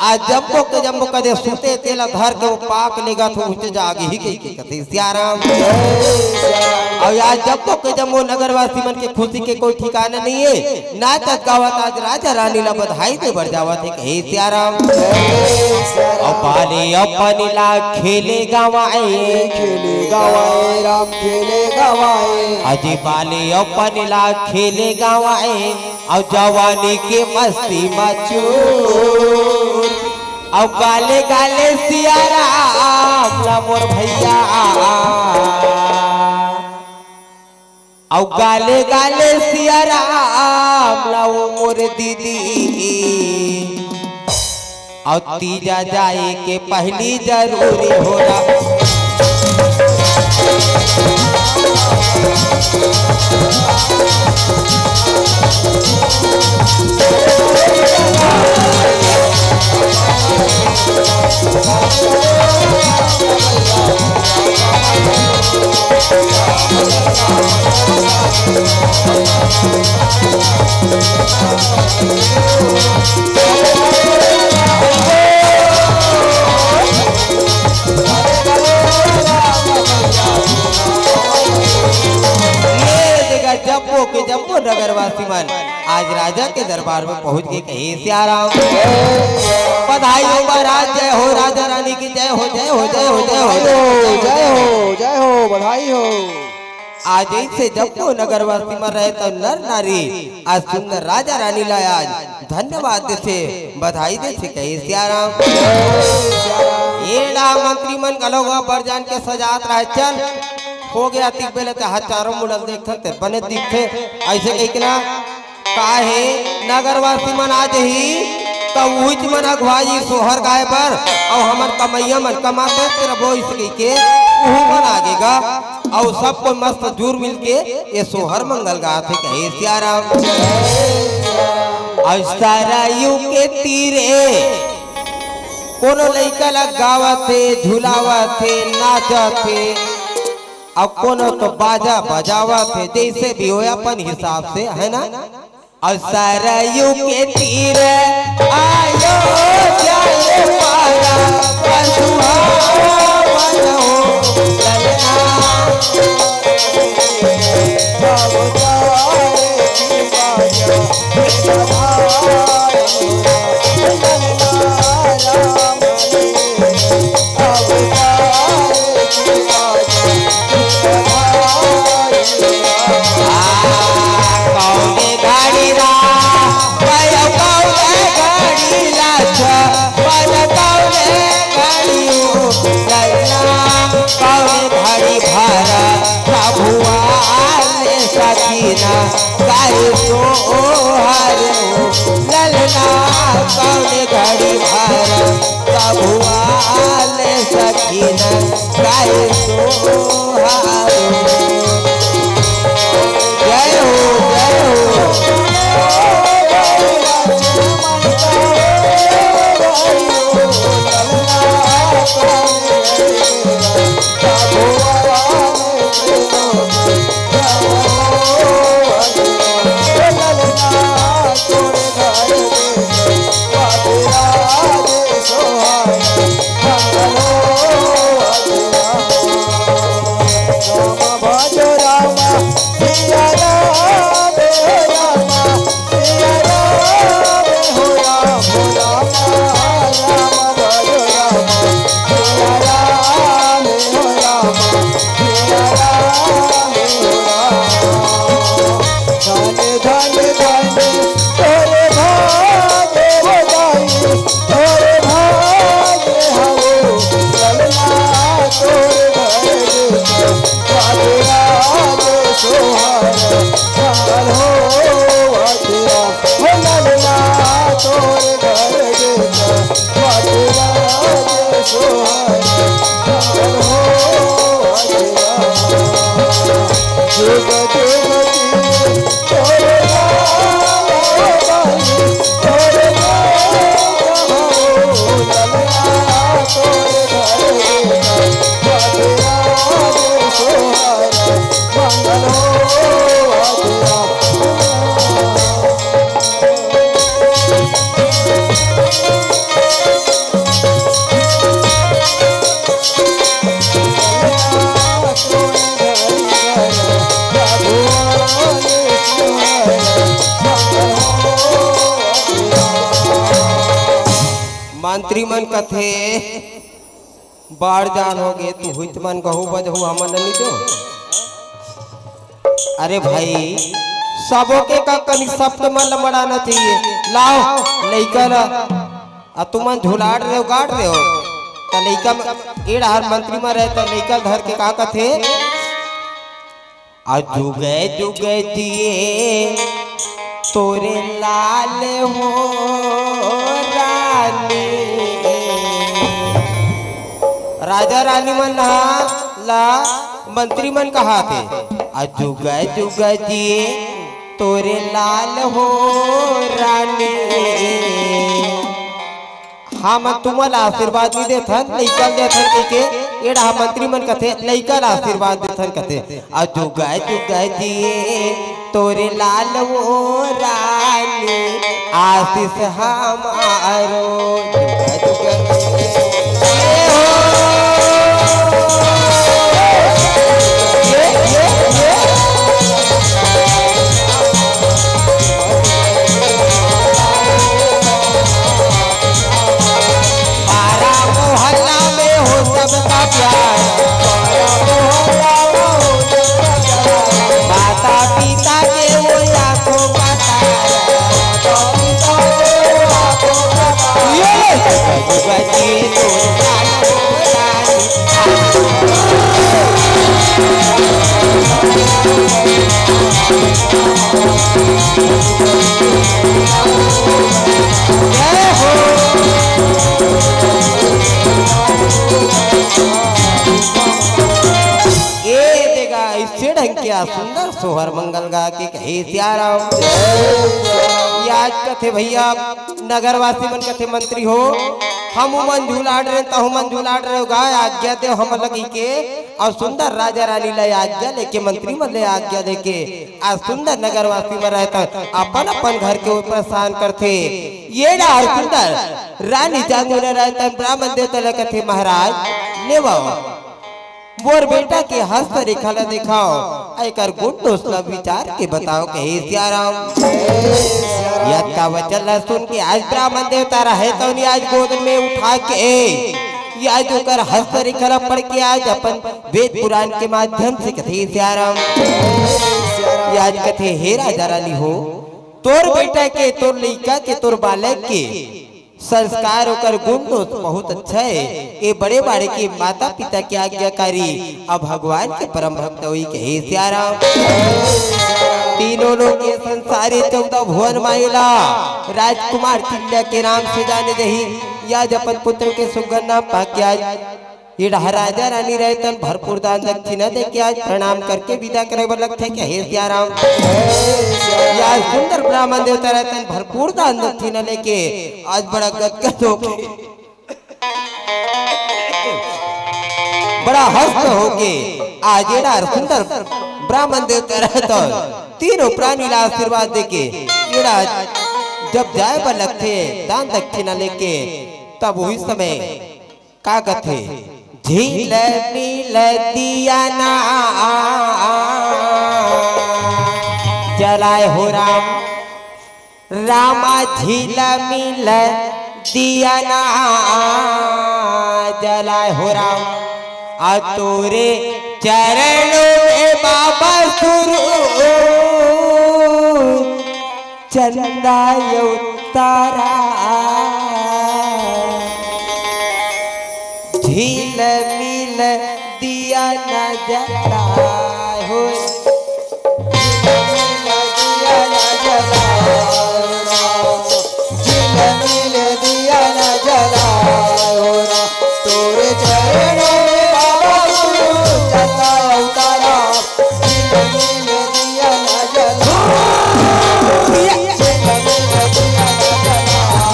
आज जम्मो के जम्मो कदे सुते तेला धर के वो पाक लेगा तो ऊंचे जागे ही कही के कथे सियाराम। अउ आज जम्मो के जम्मो नगरवासी मन के खुशी के कोई ठिकाना नइये। नाचत गावत आज राजा रानी ला बधाई दे बर जावत हे, कहे सियाराम। अउ बाले अपन ला खेले गवाए, खेले गवाए राम, खेले गवाए। अजी बाले अपन ला खेले गवाए, अउ जवानी के मस्ती म चूर। अउ गाले गाले सियाराम ला मोर भैया, अउ गाले गाले सियाराम ला ओ मोर दीदी। अउ तीजा जाए के पहली जरूरी हो रहा। ये जगह जम्मो के जम्मो नगरवासी मन आज राजा के दरबार में पहुंच के कहे सियाराम। बधाई हो महाराज, जय हो राजा रानी की, जय हो, जय हो, जय हो, जय हो, जय हो, जय हो, बधाई हो। आज ऐसे जम्मो नगरवासी मन रहे त नर नारी आज सुंदर राजा रानी ला आज धन्यवाद देथे, बधाई देथे, कहे सियाराम। ये डहर मंत्री मन घलो बर जान के सजात रहे, चल हो गया, तिक बेले ते हाथ चारों मुड़ल देखथन ते बने दिखथे, ऐसे कहिके ना। काहे नगरवासी मन आ जही, त उहिच मन अगुवाई सोहर गाय बर, अउ हमर कमैया मन कमाते तेरा बोइस कहिके उहू मन आगे गा। अउ सब कोई मस्त जुर मिल के ये सोहर मंगल गाथे, कहे सियाराम। अउ सरयू के तीरे कोनो लइका ला गावत हे, झुलावत हे, नाचत हे, अउ कोनो तो बाजा बजावत हे, जैसे भी होय अपन हिसाब से, है ना? अउ सरयू के तीर आयो जाए पारा, बंधुआ बनो ललना। अवतार की बाजा, राम ने अवतार की बाजा। मन कथे, "बाढ़ जान हो गे, तू हुइत मन गहू बजहू हमन ल नी दो।" अरे भाई, सबो के का कनी सबके मन ल मड़ाना चाहिए। लाओ, लइका ल, आ तुमन झुलाड़ रहे हो, गाड़ रहे हो, त लइका म-, ए डहर मंत्री मन रहे, त लइका ल धर के का कथे, "आ जुगे जुगे जिए तोरे लाल हो रानी।" राजा रानी मन ह ला मंत्री मन कहाथे, "आ जुगे जुगे जिए तोरे लाल हो रानी।" हमन तुमन ला आशीर्वाद नइ देथन, लइका ल देथन कहिके, ए डहर मंत्री मन कथे, लइका ला आशीर्वाद देथन कथे, "आ जुगे जुगे जिए तोरे लाल वो रानी, आशीष हमारो जुगे जुगे जिए हो।" ये, ये, ये। पारा मोहल्ला में हो सबका प्यार। माता पिता के वो आंखों का तारा। ये बच्चे तो ए देगा, अइसे ढंग के आ सुंदर सोहर मंगल गा के कहे सियाराम। ये आज कथे भैया, नगरवासी मन कथे, "मंत्री हो, हम उमन झुलाड़ रहे, तहु मन झुलाड़ रहे हो गा, आज्ञा देव हम लगी के।" अउ सुंदर राजा रानी ले आज्ञा लेके, मंत्री मन ले आज्ञा लेके, आज सुंदर नगरवासी मन रहतन, अपन अपन घर के प्रस्थान करथे। ये डहर सुंदर रानी जांगू न रहतन, ब्राह्मण देवता ल कथे, "महाराज, लेवा, मोर बेटा के हस्तरेखा ल देखाव, एकर गुण दोष ल विचार के बताव," कहे सियाराम। यतका वचन ल सुन के आज ब्राह्मण देवता रहे तौन आज गोद में उठा के, आज ओकर हस्तरेखा ल पढ़ के आज अपन वेद पुराण के माध्यम से कथे सियाराम। आज कथे, "हे राजा रानी हो, तोर बेटा के, तोर लइका के, तोर बालक के संस्कार, ओकर गुण दोष बहुत अच्छा हे। ए बड़े बाड़े के माता पिता के आज्ञाकारी, अब भगवान के परम भक्त होई," कहे सियाराम। तीनों लोक के संसारी चौदह भुवन माइला राजकुमार तिलक के नाम से जाने जाही। या आज अपन पुत्र के सुघर नाम पाके आज ये डहर राजा रानी रहे तन भरपूर दान दक्षिणा दे के आज प्रणाम करके विदा करे बर लगथे, कहे सियाराम। या सुंदर ब्राह्मण देवता रहे तन भरपूर दान दक्षिणा लेके आज बड़ा गदगद होके, बड़ा हस्त होके आज ये डहर सुंदर ब्राह्मण देवता रहे तन तीनों प्राणी ला आशीर्वाद देके ये डहर जब जाए बर लगथे दान दक्षिणा लेके, तब वही समय का कथे? झिलमिल दिया ना जलाए हो राम, रामा झिलमिल दिया ना जलाए हो राम। आ तोरे चरणों में बाबा सुरू चंदा अवतारा। झिलमिल दिया ना जलाए हो, झिलमिल दिया ना जलाए हो, झिलमिल दिया ना जलाए हो। तोरे चरणों में बाबा गुरु चंदा अवतारा।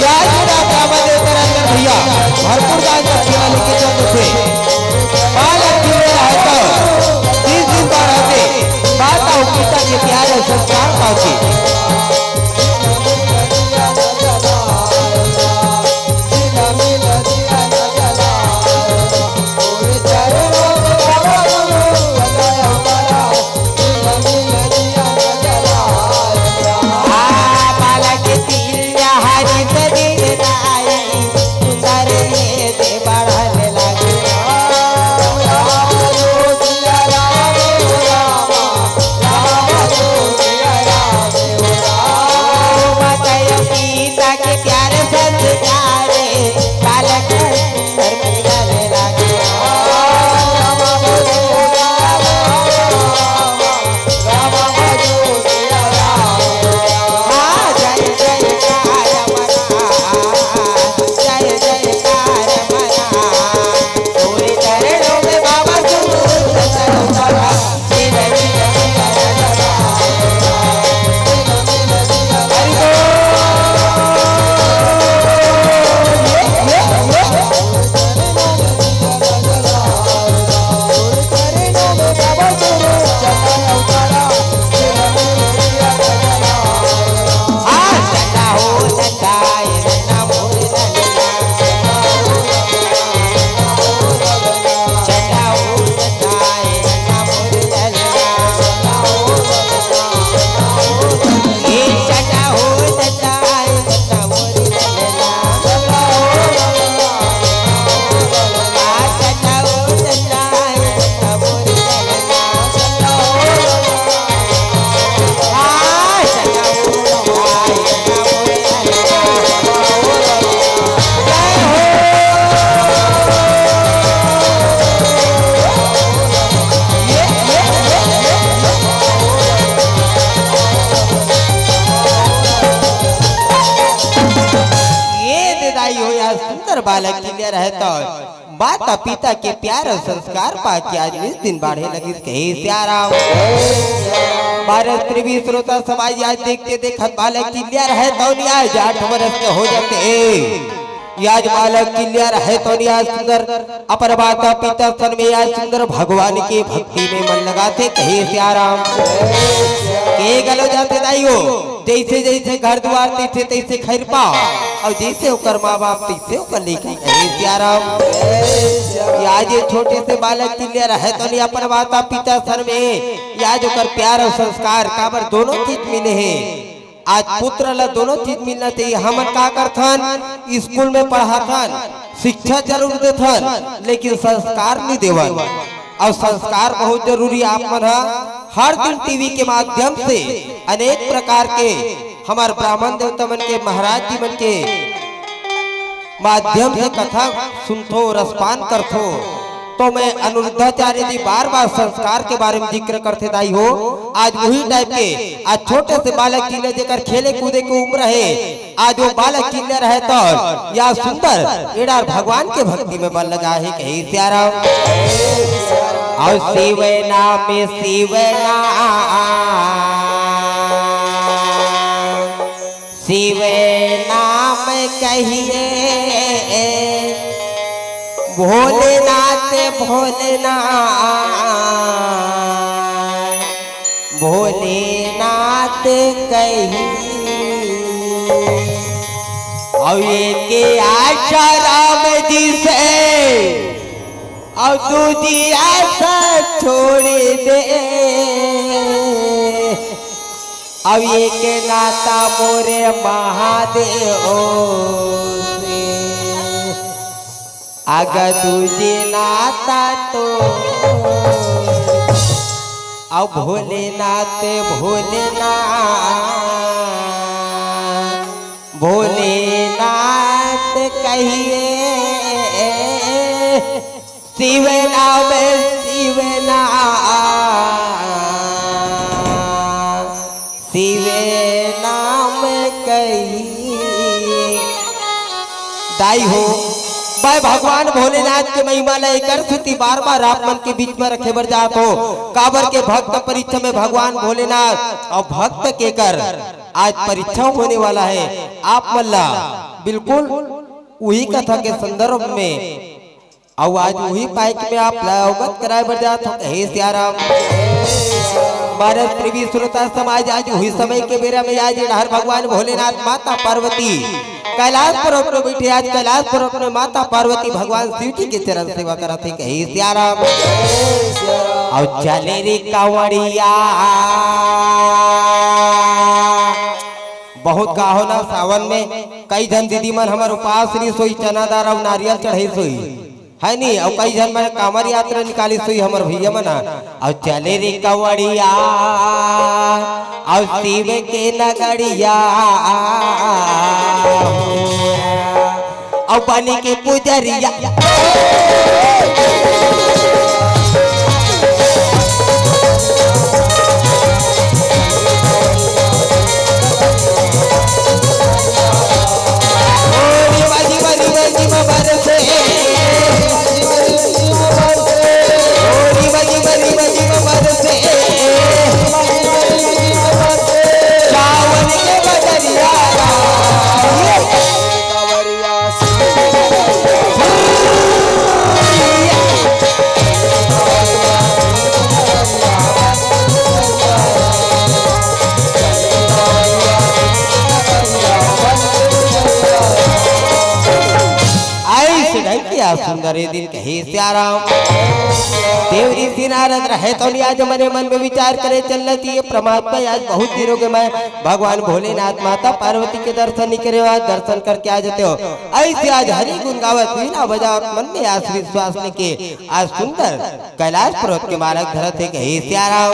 या जुड़ा बाबा देवता रतन भैया, भरपूर दान दक्षिणा लेके चल देथे। बालक जीवे रहे तो तीस दिन बाद रहते, माता अउ पिता के प्यार अउ संस्कार पावथे। रहे तो माता पिता के प्यार अउ संस्कार पाके आज नित दिन बाढ़े लगिस, कहे सियाराम। भारत प्रेमी श्रोता समाज, आज देखते देखत बालक किल्या रहे तो आज आठ बरस के हो जाते। आज बालक किल्या रहे तो आज सुंदर अपन माता पिता सन में आज सुंदर भगवान के भक्ति में मन लगाथे, कहे सियाराम। के गलो जाते दाई हो, जैसे जैसे घर दुआर तैसे तैसे खैर पाओ, अउ जैसे ओकर माँ बाप तैसे ओकर लइका, कहे सियाराम। आज ये छोटे से बालक किल्या रहे तो नहीं अपन माता पिता सन में, आज ओकर प्यार अउ संस्कार काबर दोनों चीज मिले हे। आज पुत्र ला दोनों चीज मिलना चाहिए। हमन का करथन, स्कूल में पढ़ाथन, शिक्षा जरूर देथन, लेकिन संस्कार नहीं देवन। अउ संस्कार बहुत जरूरी। आप मन ह हर दिन टीवी के माध्यम से अनेक प्रकार के हमर ब्राह्मण देवता मन के, महाराज जी मन के माध्यम से कथा सुनथो, रसपान करथो। तो मैं अनिरुद्धाचार्य जी बार बार संस्कार के बारे में जिक्र करथे दाई हो। आज वही टाइप के आज छोटे से बालक जी ने जेकर खेले कूदे के उम्र हे, आज वो बालक किन्ने रहे तो या सुंदर एडार भगवान के भक्ति में बन लगा हे, कहे सियाराम। अउ शिव नाम, शिव नाम, शिव नाम कहिए, भोलेनाथ, भोलेनाथ, भोलेनाथ कही। अउ एक आशाराम जी से, अउ दूजी आशा छोड़ दे। अउ एक नाता मोरे महादेव से, अगर दूजी नाता तो, अउ भोलेनाथ, भोलेनाथ, भोलेनाथ कहिए। शिव नाम, शिव नाम, शिव नाम कही। दाई हो, मैं भगवान भोलेनाथ के महिमा ला एकर सेती बार-बार आप मन के बीच में रखे बर जात हो, काबर के भक्त परीक्षा में भगवान भोलेनाथ अउ भक्त के कर आज परीक्षा होने वाला हे। आप मन ला बिल्कुल उही कथा के संदर्भ में अउ आज उही पाइक में आप ला अवगत कराए बर जात हो, कहे सियाराम। भारत प्रेमी श्रोता समाज, आज उही समय के बेरा में आज इधर भगवान भोलेनाथ, माता पार्वती कैलाश पर्वत में बैठे, आज कैलाश पर्वत में माता पार्वती भगवान शिव जी के चरण सेवा करत हे, कहे सियाराम। अउ चले रे कांवड़िया, बहुत का हो ना, सावन में कई झन दीदी मन हमर उपास रहिस होही, चना दार अउ नारियल चढ़ाइस होही, है नी? अउ कई झन मन कांवर यात्रा निकालिस होही हमर भैया मन ह। अउ चले रे कांवड़िया, अउ शिव के नगड़िया, अउ बनी के पुजरिया। अइसे ढंग के आज सुंदर ए दिन कहे सियाराम। देव ऋषि नारद रहे तो आज मने मन में विचार करे चलना चाहिए, परमात्मा आज बहुत दिन हो गए मैं भगवान भोलेनाथ माता पार्वती के दर्शन नहीं करे, आज दर्शन करके आ जाते हो। अइसे आज हरि गुण गावत, वीणा बजावत, मन में आस विश्वास लेके आज सुंदर कैलाश पर्वत के मार्ग धरत हे, कहे सियाराम।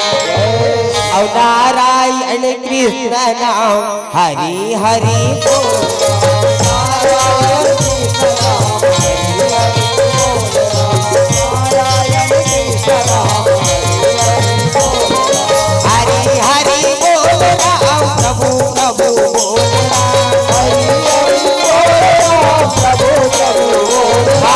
अउ नारायण कृष्ण नाम, हरि हरि बोल। हरि हरि बोल राम, प्रभु प्रभु बोल राम। हरि हरि बोल राम, प्रभु प्रभु बोल राम।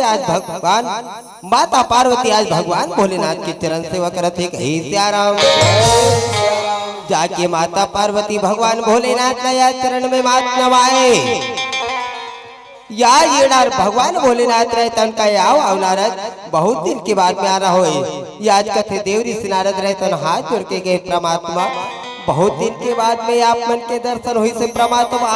आज भगवान, माता पार्वती आज भगवान भोलेनाथ के चरण सेवा करत हे, कहे सियाराम। जाके माता पार्वती भगवान भोलेनाथ ला या चरण में माथ नवाए। या येड़ा भगवान भोलेनाथ रहे तन का आओ, आओ नारद, बहुत दिन के बाद में आना होए। या आज कथे देव ऋषि नारद रहे तन हाथ जोड़ के कहे, परमात्मा, बहुत दिन के बाद में आप मन के दर्शन होइस हे परमात्मा।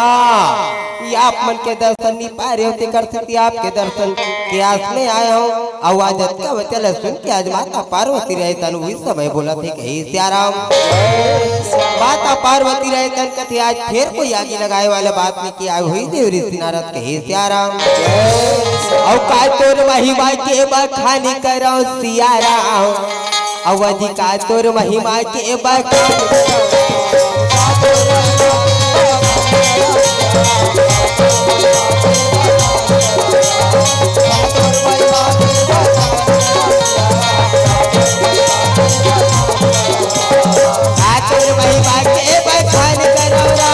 या आप मन के दर्शन नहीं पा रहे हो, तेकर सेती आपके दर्शन के आस में आए हों। अउ आज अतका वचन ल सुन के आज माता पार्वती रहे तन उही समय बोलत हे, कहे सियाराम। माता पार्वती रहे तन कथे, आज फेर कोई आगी लगाए वाला बात नहीं किया हुई देव ऋषि नारद, कहे सियाराम। अउ का तोर महिमा के बखानी करौं सियाराम। अउ अजी का तोर महिमा के बखानी। का तोर महिमा के बखान करौं रा।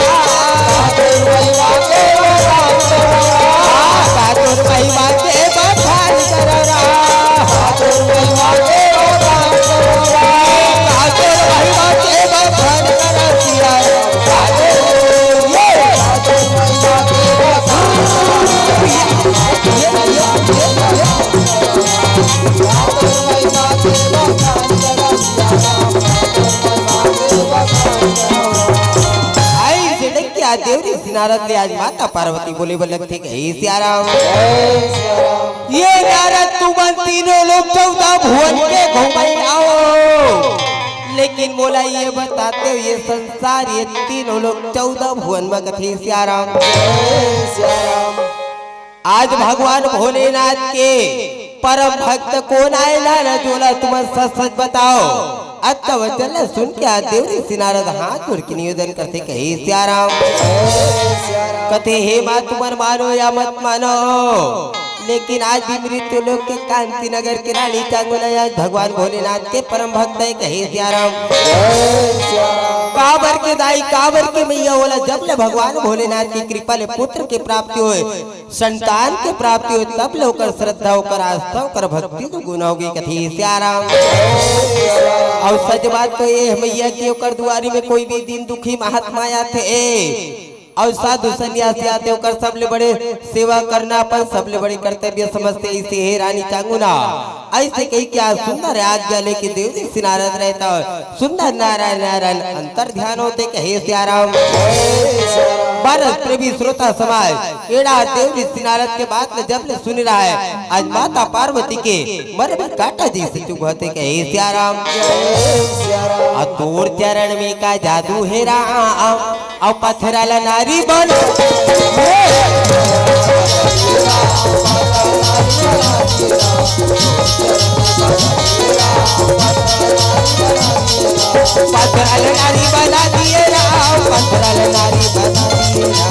का तोर महिमा के बखान करौं रा। का तोर महिमा के बखान करौं रा। का तोर महिमा के बखान करौं रा। का तोर महिमा के बखान करौं सिया। का तोर, ये। आई से देख के आज देव ऋषि नारद ले आज माता पार्वती बोले बर लगथे, कहे सियाराम। ये नारद तुमन तीनों लोग चौदह भुवन के घुमई आओ, लेकिन मोला ये बताते हो ये संसार ये तीनों लोग चौदह भुवन में कथे सियाराम। आज भगवान भोलेनाथ के परम भक्त कोन आय ला न जोला तुमन सच सच बताओ। अतका वचन ल सुन के आज देव ऋषि नारद हाथ जोड़ के निवेदन करथे, कहे सियाराम। कथे हे माँ तुमन मानो या मत मानो, लेकिन आज भी मृत्यु लोक के कांति नगर के रानी चांगुना आज भगवान भोलेनाथ के परम भक्त हे, कहे सियाराम। काबर के दाई काबर के मैया ओला जब ले भगवान भोलेनाथ की कृपा ले पुत्र के प्राप्ति होए, संतान के प्राप्ति होए, तब ले ओकर श्रद्धा, ओकर आस्था, ओकर भक्ति दुगुना होगे, कथे सियाराम। अउ सच बात तो ये हे मैया कि ओकर दुआरी में कोई भी दीन दुखी महात्मा आथे, अउ साधु सन्यासी आथे, ओकर सबले बड़े सेवा करना अपन सबले बड़े कर्तव्य समझथे। अइसे हे रानी चांगुना, अइसे कहि के आज सुंदर आज्ञा लेके देव ऋषि नारद रहे त सुंदर नारायण नारायण अंतर ध्यान होथे, कहे सियाराम। बरस प्रेमी श्रोता समाज, एड़ा देव ऋषि नारद के बात ल जब ले सुन रहा है, आज माता पार्वती के मर में कांटा जइसे चुभथे, कहे सियाराम। आ तोर चरण में का जादू हे राम, अउ पथरा ल नारी बना। पथरा ल नारी बना दिए राम, पथरा ल नारी बना दिए राम।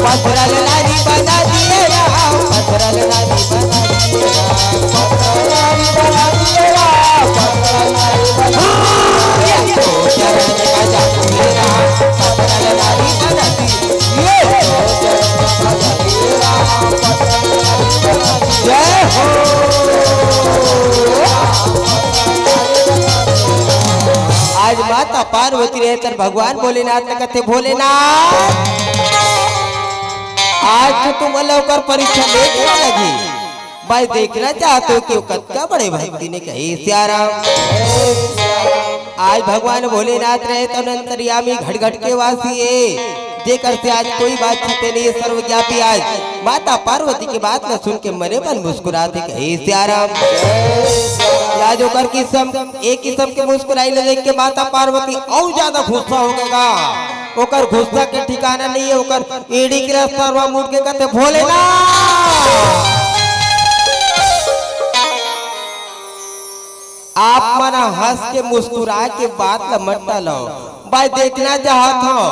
पथरा ल नारी बना दिए राम, पथरा ल नारी बना दिए राम। आज माता पार्वती रहे तन भगवान भोलेनाथ ने कथे, भोलेनाथ, आज तो तुम लोग कर परीक्षा लेके लगी। मैं देखना चाहत हों कि वो कतका बड़े भक्ति ने कहे सियाराम। आज भगवान भोलेनाथ रहे तन अंतर्यामी घट घट के वासी हे, जेकर से आज कोई बात छिपे नहीं हे, सर्वव्यापी। आज माता पार्वती के बात ल सुन के मने मन मुस्कुराथे, कहे सियाराम। आज ओकर किसम, एक किसम के मुस्कुराई ल देख के माता पार्वती अउ ज्यादा गुस्सा होगे गा। ओकर गुस्सा के ठिकाना नहीं हे, ओकर एड़ी के रस्ता रुआ मुड़ के कथे, भोलेनाथ, आप मन हंस के मुस्कुरा के बात ल मत टालो। मैं देखना चाहत हों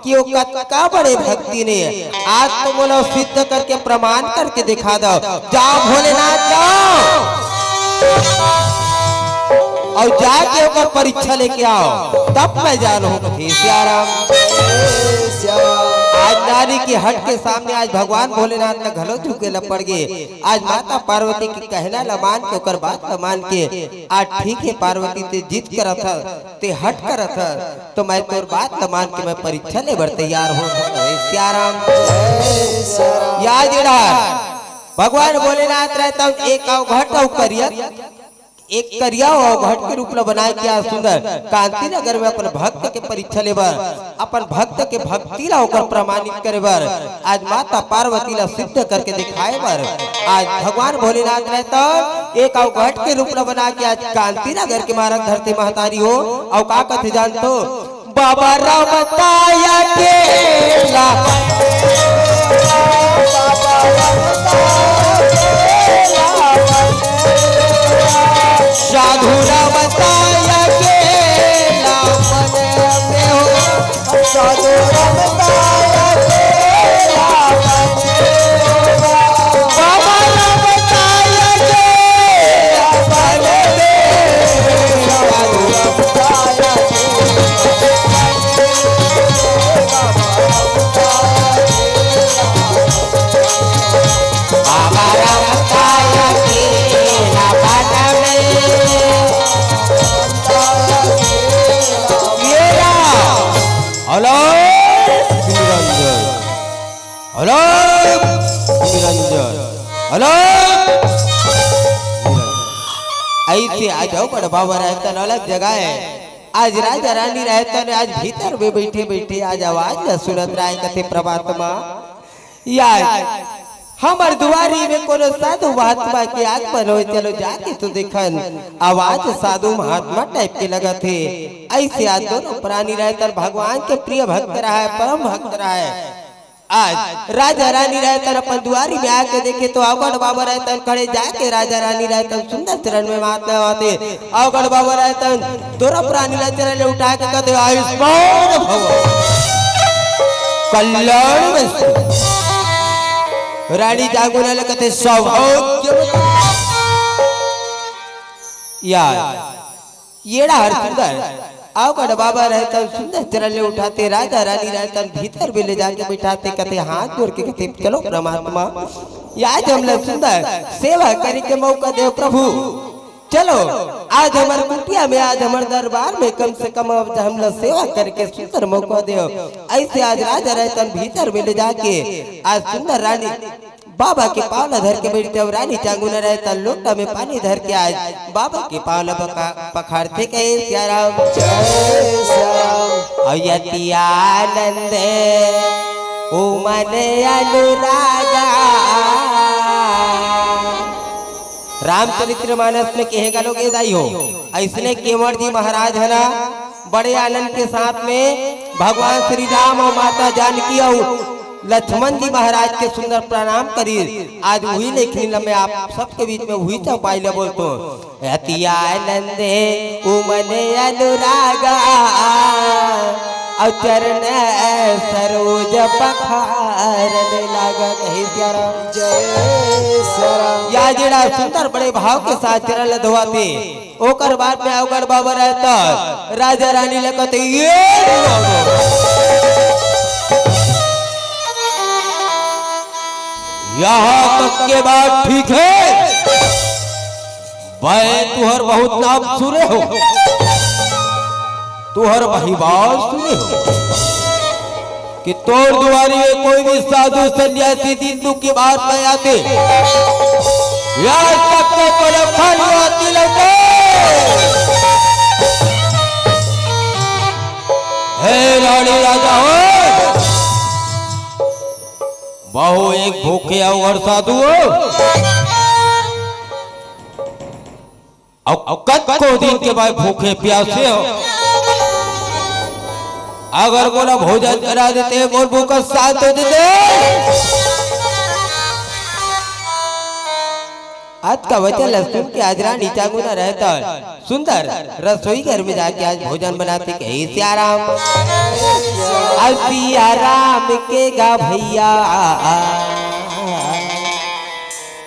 कि वो कतका बड़े भक्ति ने हे। आज तो मोला सिद्ध करके प्रमाण करके दिखा दो। जाओ भोलेनाथ जाओ, अउ जाके ओकर परीक्षा लेके आओ, तब मैं जानहूं कथे सियाराम। आज नारी के हट के सामने आज भगवान भोलेनाथ ला घलो झुके ला पड़ गे। आज माता पार्वती के कहना ला मान के, ओकर बात ला मान के, आज ठीक हे पार्वती, ते जिद करत हस, ते हट करत हस, तो मैं तोर बात ला मान के मैं परीक्षा ले बर तैयार हो। हे सियाराम। या जेड़ा भगवान भोलेनाथ रहता एक अवघट अउ करिया, एक करिया अउ अवघट के रूप ला बनाए के आज सुंदर कांति नगर में अपन भक्त के परीक्षा ले बर, अपन भक्त के भक्ति ला ओकर प्रमाणित करे बर, आज माता पार्वती ला सिद्ध करके दिखाए बर, आज भगवान भोलेनाथ रहता एक अवघट के रूप ला बना के आज कांति नगर के मारग धरते महतारी हो। अउ का कथे जानथो? बाबा राम ताया के ला, साधु राम ताया के ला, साधु राम ताया के ला, बाबा राम ताया के ला, hello Niranjan, hello Niranjan, hello Niranjan. ऐसे आ जाओ बड़ बाबा रहता अलग जगह है। आज राजा रानी रहता ने आज भीतर में बैठे बैठे आज आवाज न सुनत रहा है कथे प्रभात माँ। या हमर दुआरी में कोनो साधु महात्मा के आगमन होय, चलो जाके तो देखन। आवाज साधु महात्मा टाइप के लगत हे। ऐसे आज दोनों प्राणी रहतन भगवान के प्रिय भक्त रहा है, परम भक्त रहा है। आज राजा रानी रहतन अपन दुआरी में आके देखे तो अवगढ़ बाबा रहतन खड़े, जाके राजा रानी रहतन सुंदर चरण में मात लगाते। अवगढ़ बाबा रहतन दोनों प्राणी ला चरण ले उठा के कहते, "आयुष्मान भव, कल्याण में।" रानी जांगुना ले कहते, "सौभाग्य।" या येड़ा हर सुंदर, अवगढ़ बाबा रहतन सुंदर चरण ले उठाते, राजा रानी रहतन भीतर में ले जाके बैठाते, कहते हाथ जोड़ के कहते, "चलो परमात्मा, आज हमला सुंदर सेवा करे के मौका देव प्रभु, चलो आज हमर कुटिया में, आज हमर दरबार में कम से कम आज हमला सेवा करे के सुंदर मौका देव।" ऐसे आज राजा रहतन भीतर में ले जाके आज सुंदर रानी बाबा के पाँव ला धर के बैठते, अउ रानी चांगुना रहे त लोटा में पानी धर के आज बाबा के पाँव ला पका-, पखारथे कहे सियाराम। जय सियाराम। अउ यति आनंद उमन अनुरागा। रामचरित्र मानस में कहे गलो गे दाई हो, ऐसने केवट जी महाराज है ना, बड़े आनंद के साथ में भगवान श्री राम अउ माता जानकी अउ लक्ष्मण जी महाराज के सुंदर प्रणाम करी। आज वही लेखनी ला मैं आप सबके बीच में वही चौपाई ला बोलतो हूँ। अति आनंदे उमन अनुरागा, अउ चरण सरोज पखारन लागा। कहे सियाराम। जय सियाराम। या जेड़ा सुंदर बड़े भाव के साथ चरण ला धोवाथे, ओकर बाद में अवगढ़ बाबा रहता, राजा रानी लगत ये। यहाँ तक के बात ठीक है, मैं तुहर बहुत नाम सुने हो, तुहर महिमा सुने हो। कि तोर दुआरी में कोई भी साधु सन्यासी दिन दुख की बात नहीं आते। या सबको कोनो फल आती लगे। हे रानी राजा हो, बहु एक भूखे अवगढ़ साधु हो। अउ कतको दिन के बाद भूखे प्यासे हो, अगर मोला भोजन करा देते, मोर भूख शांत हो देते। आज का वचन ला सुन के आज रानी चांगुना रहता सुंदर रसोई घर में जाके आज भोजन बनाते कहे सियाराम। अउ सियाराम के गा भैया,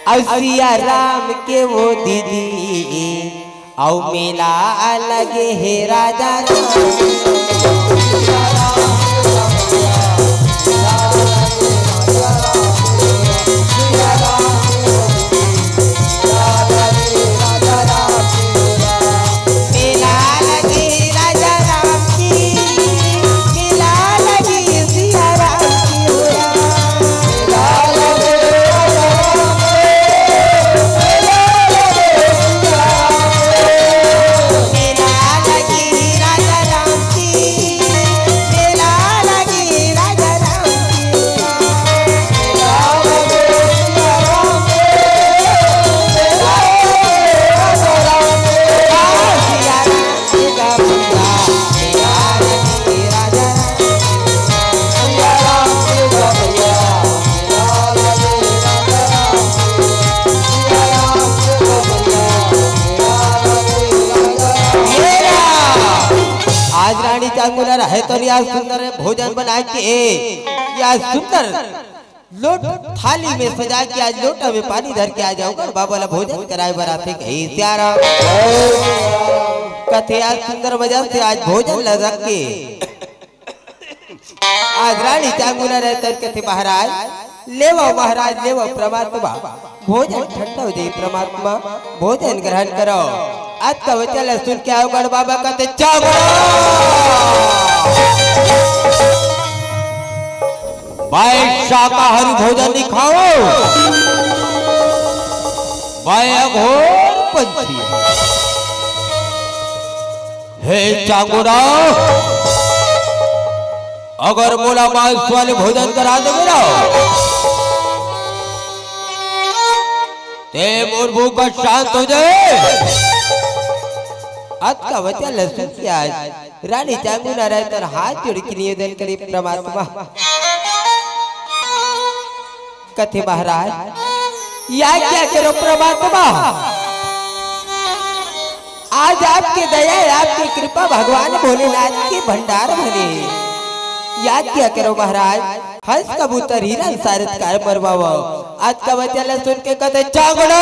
अउ सियाराम के वो दीदी, अउ मेला लगे हे राजा राम। चांगुला रहे तो आज सुंदर भोजन बना के, आज सुंदर लोट थाली में सजा के, आज लोटा में पानी धर के आ जाओ, गढ़ बाबा ला भोजन कराए बर आथे कही सियाराम। कथे आज सुंदर मजा से आज भोजन ला रख के आज रानी चांगुला रहे तन कथे महाराज, लेवो महाराज, लेवो परमात्मा, भोजन ठंडा हो जाए परमात्मा, भोजन ग्रहण करो। अतका वचन ला सुन के आओ गढ़ बाबा कथे चांगुला। भाई शाकाहारी भोजन नहीं खाओ, भाई अघोर पंथी। हे चांगुरा, अगर मोला मांस वाले भोजन करा देबे ना, ते मोर भूख शांत हो जाए। अतका वचन ला सुन के आज रानी चांगुला रहे तन हाथ जोड़ के निवेदन करे परमात्मा। कथे महाराज, या क्या करो परमात्मा, आज आपके दया है, आपकी कृपा भगवान भोलेनाथ के भंडार भरे। या क्या करो महाराज, हंस कबूतर हिरन सारत कार मरवावा। अतका वचन ला सुन के कथे चांगुला।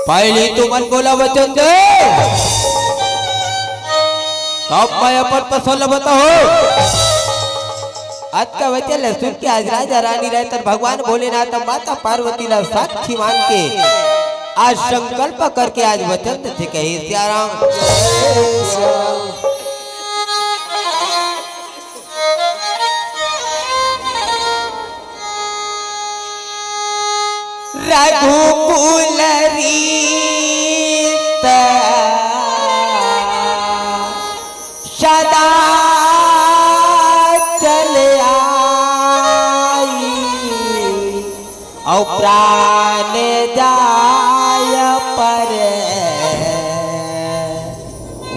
पहली तुमन मोला वचन दे, तब मैं अपन पसंद बताओ। अतका वचन ला सुन के आज राजा रानी रहे तन भगवान भोलेनाथ अउ माता पार्वती ला साक्षी मान के आज संकल्प करके आज वचन देथे कहे सियाराम। रघुकुल रीत सदा चल आई, अउ प्राण जाय पर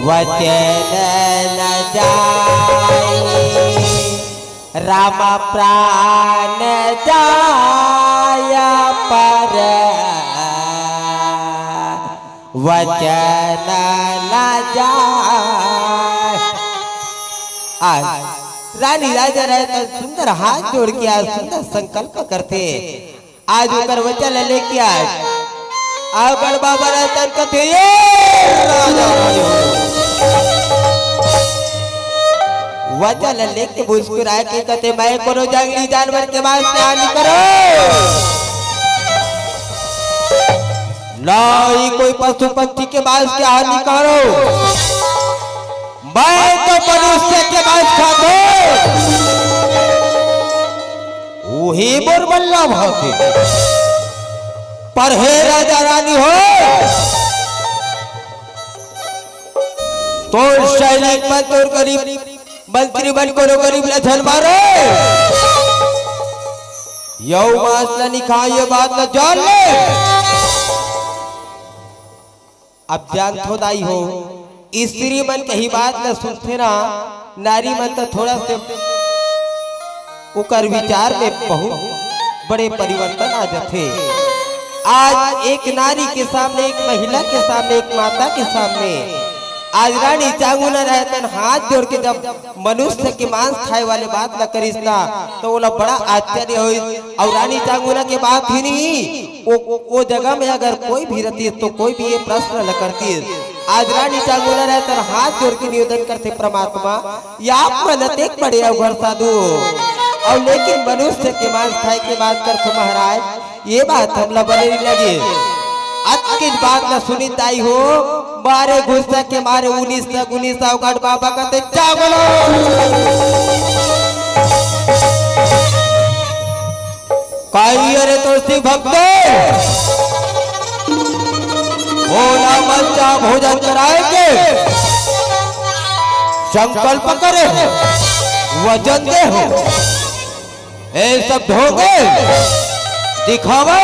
वचन न जाय। राम प्राण जाय पर वचन न जाय। आज रानी राजा रहे तन सुंदर हाथ जोड़ के आज सुंदर संकल्प करथे। आज ओकर वचन ल लेके आज अउ गढ़ बाबा रहे तन कथे, "ए राजा रानी हो।" वचन ल लेके मुस्कुराए के कथे, "मैं कोनो जंगली जानवर के मांस के हानि करो, ना ही कोई पशु पंछी के मांस के हानि करो।" मैं तो मनुष्य के मांस खाथों, उही मोर बल्ला भाथे। पर हे राजा रानी हो, तोर सैनिक मन तोर गरीब मंत्री मन कोनो गरीब ला झन मारे, यऊ मांस ला नि खाए, ये बात ला जान ले। अब जानथो दाई हो, स्त्री मन कही बात ल सुनथे ना, नारी मन त थोड़ा से ओकर विचार में बहुत बड़े परिवर्तन आ जाथे। आज एक नारी के सामने, एक महिला के सामने, एक माता के सामने आज रानी चांगुला रहे तन हाथ जोड़ के जब मनुष्य के मांस खाए वाले बात ल करिस ना, तो ओला बड़ा आश्चर्य होइस। अउ रानी चांगुला के बात ही नहीं, वो, वो जगह में अगर कोई भी रहती तो कोई भी ये प्रश्न न करती। आज रानी चांगुला रहे तन हाथ जोड़ के निवेदन करथे, परमात्मा, ये आप मन अतेक बड़े अवघड़ साधु हो, अउ लेकिन मनुष्य के मांस खाए के बात करथो महाराज, ये बात हमला बने नहीं लगे। अतकिच बात न सुनी दाई हो, मारे गुस्सा के मारे उन्नीस तक उन्नीस अवघड़ बाबा कथे चांगुला। काई अरे तुलसी भक्त, भोला मंचा भोजन कराए के संकल्प करे हो, वचन दे हो। ए सब ढोंगे दिखावे।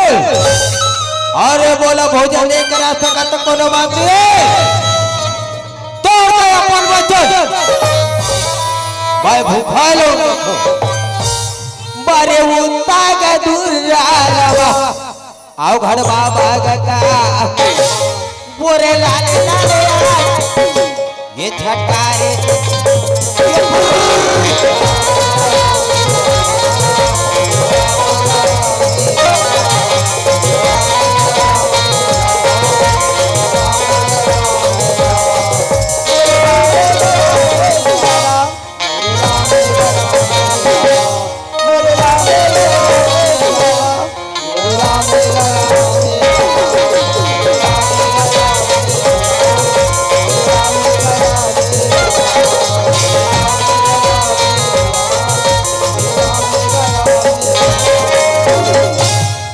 अरे बोला भोजन नहीं करा सकत कोनो बात नहीं। तोड़ दे अपन वचन। भाई भूखा लोग। बारे उता का दूर रहा। अवघड़ बाबा का। पोरे लाले लाले लाले, ये झटका रे,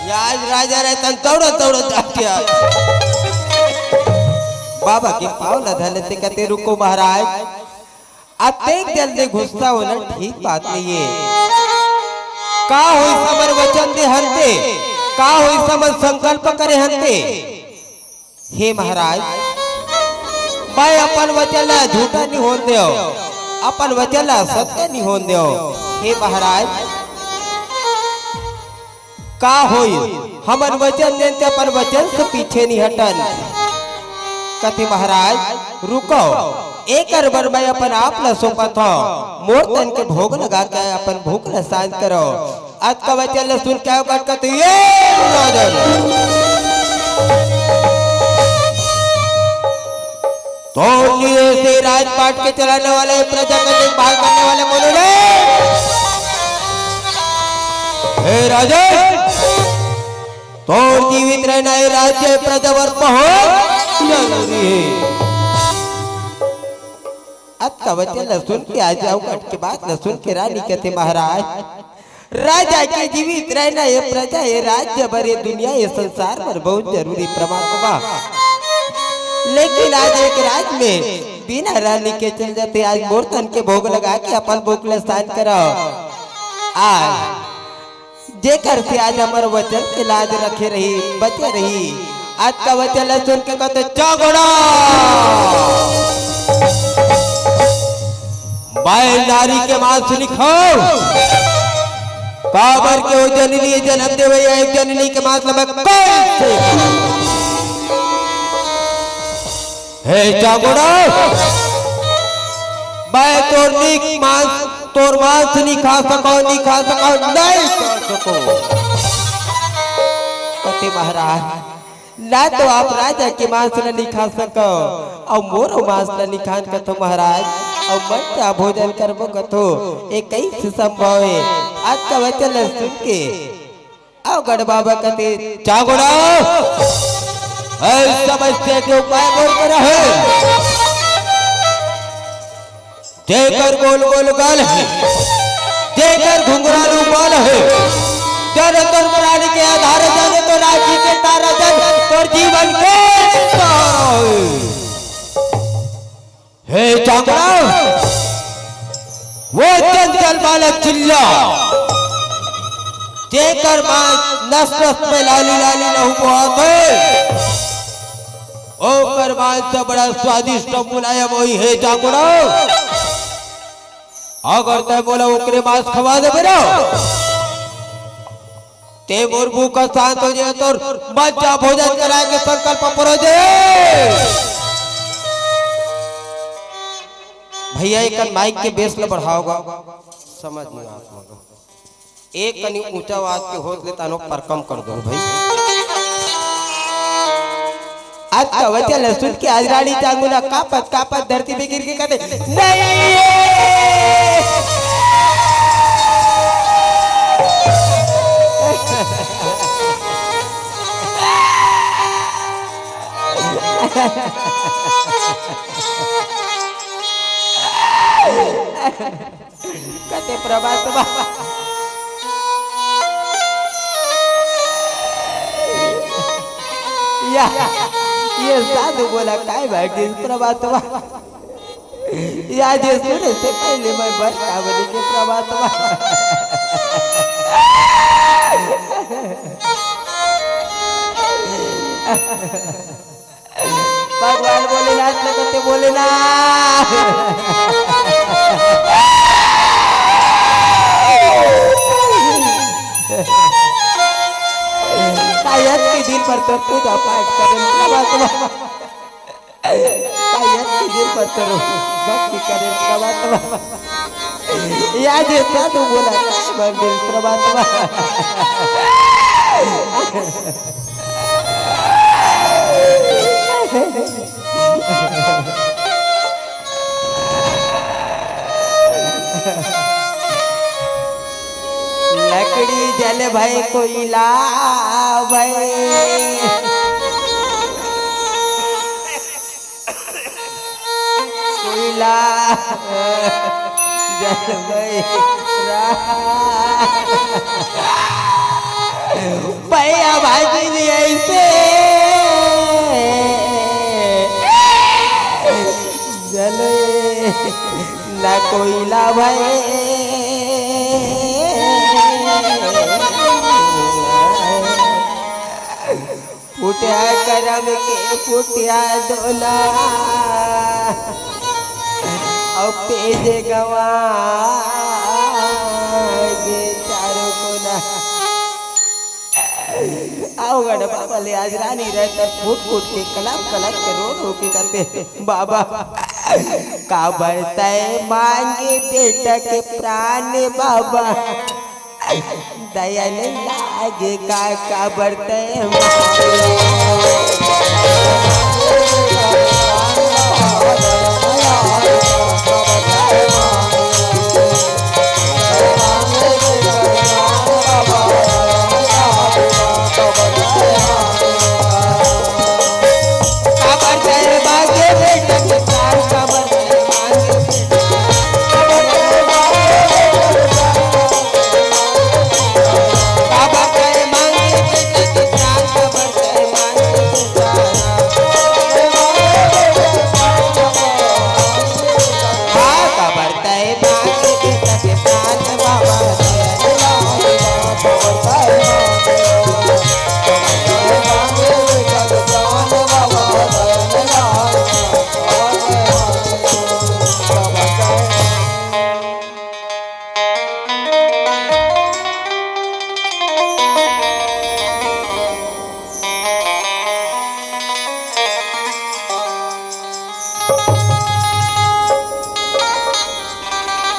ये आज राजा रहतन दौड़त दौड़त जाके आए। बाबा के पाँव ल धर लेते, कहते, "रुको महाराज, अतेक जल्दी गुस्सा होना ठीक बात नहीं है। का होइस हमर वचन दे हन ते, का होइस हमर संकल्प करे हन ते? हे महाराज, मैं अपन वचन ला झूठा नहीं होन देव, अपन वचन ला सत्य नहीं होन देव। हे महाराज, का होई, हमन वचन देन ते अपन वचन से पीछे नहीं हटन।" कथे, "महाराज रुको, एकर बर मैं अपन आप ला सौंपत हौं, मोर तन के भोग लगा के अपन भूख ला शांत करो।" अतका वचन ला सुन के ओकर कथे, "ये राजन, तोर लिए से राजपाट के चलाने वाले, प्रजा का देखभाल करने वाले बोलो रे, हे राजन, तोर जीवित रहना हे राज्य प्रजा बर बहुत जरूरी हे।" अतका वचन ला सुन के, आज अवगढ़ के बात ला सुन के रानी कथे, "महाराज, राजा के जीवित रहना, ये प्रजा, ये राज्य बर, ये दुनिया, ये संसार बर बहुत जरूरी प्रमाण बा। लेकिन आज एक राज में बिना रानी के चल जाते, आज मोर तन के भोग लगा के अपन भूख ला शांत करो। आज जेकर से आज हमर वचन के लाज रखे रही, बचे रही, अतका वचन ला सुन के कथे, चांगड़ा, मैं नारी के मांस नहीं खाऊं।" काबर के वो जननी जनम देवे या एक जननी के मांस ला मैं कइसे खाऊं? हे चांगड़ा, मैं तोर नीक मांस, तोर मांस नहीं खा सको, नहीं खा सको, नहीं खा सको। कथे, "महाराज, ना तो आप राजा के मांस ला नहीं खा सको, अउ मोर मांस ला नहीं खान कथो महाराज, अउ मैं का भोजन करबो कथो, ये कइसे संभव हे?" अतका वचन ला सुन के अवगढ़ बाबा कथे, चांगड़ा, ए समस्या के उपाय बोल कर रहे। जेकर गोल गोल गाल हे, जेकर घुंघरालू बाल हे, जन तन प्राण के आधार, जन तो राखी के तारा, जन तोर जीवन के सहारा हे। हे चांगड़ा, वो चंचल बालक चिल्ला, जेकर मां नस नस में लाली लाली लहू बोहात हे, ओकर मांस से बड़ा स्वादिष्ट अउ मुलायम होही। हे चांगड़ा, अगर तैं मोला ओकरे मांस खवा देबे ना, ते मोर भूख शांत हो जाए, तोर मज्जा भोजन कराए के संकल्प पूरा हो जाए। भैया, एक माइक के बेस ला बढ़ाओगा, समझ नहीं आता। एक कनी ऊंचा आवाज के होत ले तानो पर कम कर दो भाई। अतका वचन ल सुन के आज रानी चांगुना कांपत कांपत धरती पे गिर के कथे, "नहीं!" कथे, "प्रभात बा।" या, ये साधु बोला, "काय भागिस प्रभात बा?" या, जे सुने से पहले मैं बस का बोली के प्रभात बा। भगवान भोलेनाथ ल कथे, भोलेनाथ। शायद के दिन भर तो पूजा पाठ करे, बाबा, बाबा। का याद कीजिए पत्थरों, भक्ति करे परमात्मा। या जे साधु बोला, काय मंदिर परमात्मा। लकड़ी जल भय कोयला भय। कोयला जल भय रा-, भैया भाजी जी ऐसे जले ना कोयला भय। फुटिया करम के फुटिया दोना, अउ पेजे गवा गे चारों कोना। अउ गढ़ बाबा ले आज रानी रहत फूट फूट के कलप कलप के रो रो के कथे, बाबा काबर तय मांगे बेटा के प्राण बाबा। दया नहीं लागे का काबर तय मांगे।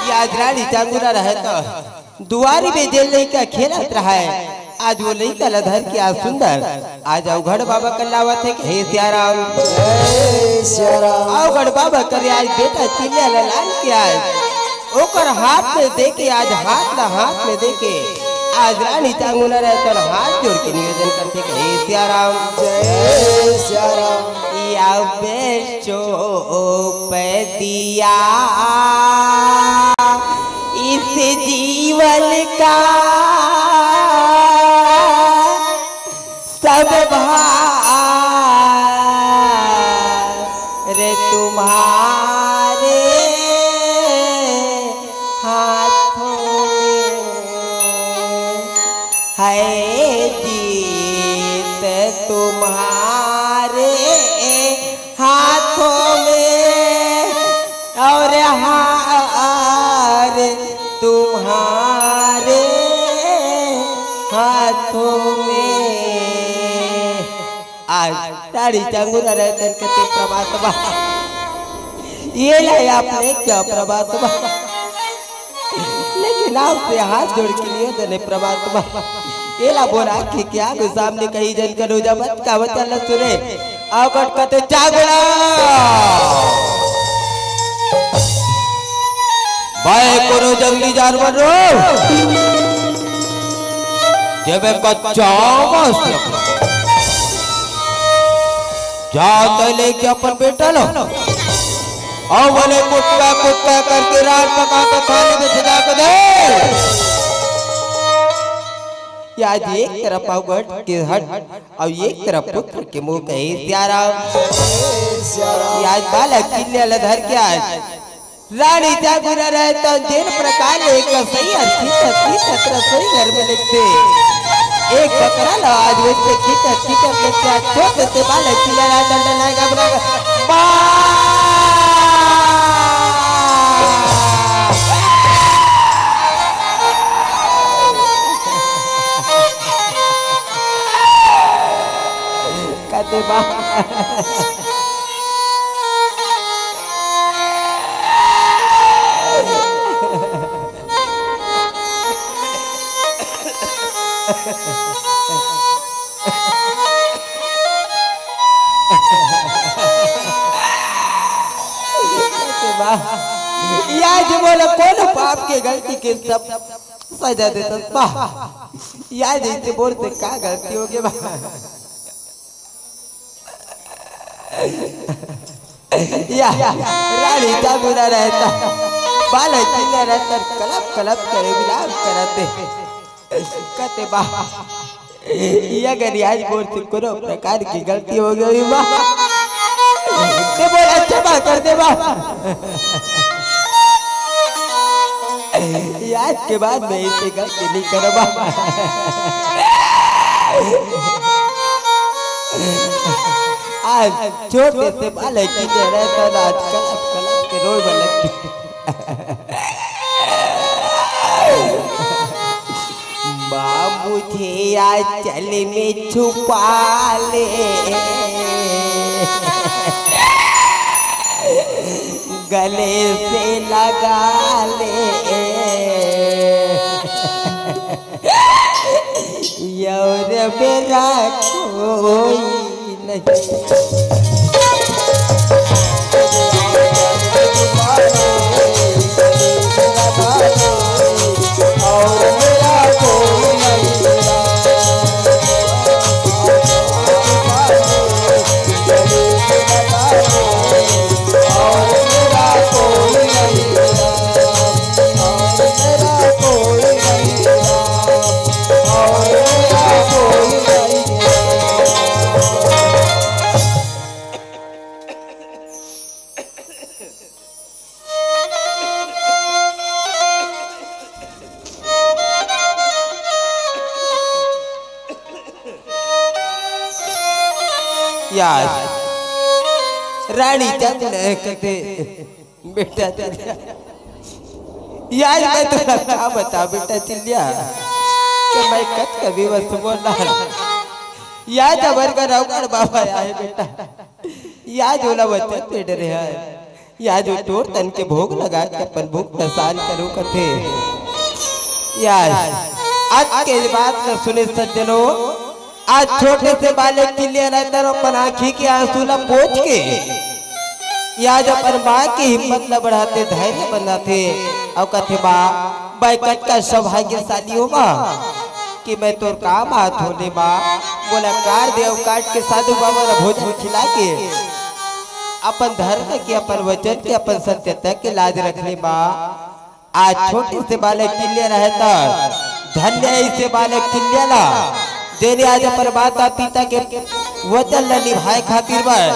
ये आज रानी चांगुरा रहे तो दुआरी में जेन लइका खेलत रहय, आज वो लइका ला धर के आज सुंदर, आज अवघड़ बाबा कर लावत हे कि हे सियाराम। जय सियाराम। अवघड़ बाबा करे आज बेटा चिल्ला ला लान के आज ओकर हाथ में दे के, आज हाथ ला हाथ में दे के आज रानी चांगुना रहे तन हाथ जोड़ के निवेदन करथे कि हे सियाराम। जय सियाराम। या बेचो पैदिया इस जीवन का सब भार तुम्हारे हाथों में है, जीत तुम्हारे हाथों में और हार तुम्हारे हाथों में। आज ताड़ी चंगुरा रहे तन के ते प्रभात बा। ये ला आपने क्या प्रभात बा? लेकिन आपसे हाथ जोड़ के निवेदन हे परमात्मा, एला बोला कि क्या गुस्सा हमने कहीं जन करो जब का वचन न सुने। अवघड़ कथे चांगुरा। भाई कोनो जंगली जानवर रो। जेबे कच्चा मस्त। जा तो लेके अपन बेटा लो। अउ बोले कुत्ता कुत्ता करके रात पका के थाली में सजा के दे। या आज एक तरफ अवघड़ के हट अउ एक तरफ पुत्र के मुंह कहे सियाराम। या आज बालक किन्या ल धर के आज रानी जागुरा रहे तो जेन प्रकार ले एक सही अच्छी अच्छी छत्र सोई घर में लिखते। एक बकरा लो आज वैसे खींच खींच लिखते। छोटे से बालक चिल्ला रहा डंडा नायका बना बा। कहते बा। कथे बा, या जे मोला कोनो पाप के गलती के सब सजा देतस बा। या जइसे मोर से का गलती होगे बा। या रानी जागुरा रहता, बालक चिल्ला रहता, कलप कलप करे विलाप करते। कथे बा, या अगर आज मोर से कोनो प्रकार की गलती होगे होही बा, ते मोला क्षमा कर दे बा। आज के बाद मैं इसे गलती नहीं करबा। आज छोटे से बालक की तरह तो आज कलप कलप के रोए लगती। माँ मुझे आंचल में छुपा ले, गले से लगा ले, और मेरा कोई नहीं। यार, रानी चंद ने कथे, बेटा तेरा, यार मैं तोला का बता बेटा चिल्लिया, कि मैं कत कभी बस बोला। यार जबर का रौगड़ बाबा आए बेटा, या जो ला वचन दे डरे है, या जो तोर तन के भोग लगा के अपन भूख नसान करो कथे। यार, आज के बात न सुने सज्जनों, आज छोटे से बालक चिल्लिया रहता अपन आँखी के आंसू ला पोंछ के, या जो अपन माँ की हिम्मत ला बढ़ाते, धैर्य बनाते, और कथे माँ, मैं कतका सौभाग्यशाली हो माँ, कि मैं तोर काम आत हो ले माँ, मोला कार दे अउ काट के साधु बाबा ला भोजन खिला के अपन धर्म के, अपन वचन के, अपन सत्यता के लाज रख ले माँ। आज छोटे से बालक चिल्लिया रहता, धन्य ऐसे बालक चिल्लिया ला, जेने आज अपन माता पिता के वचन ला निभाए खातिर बर,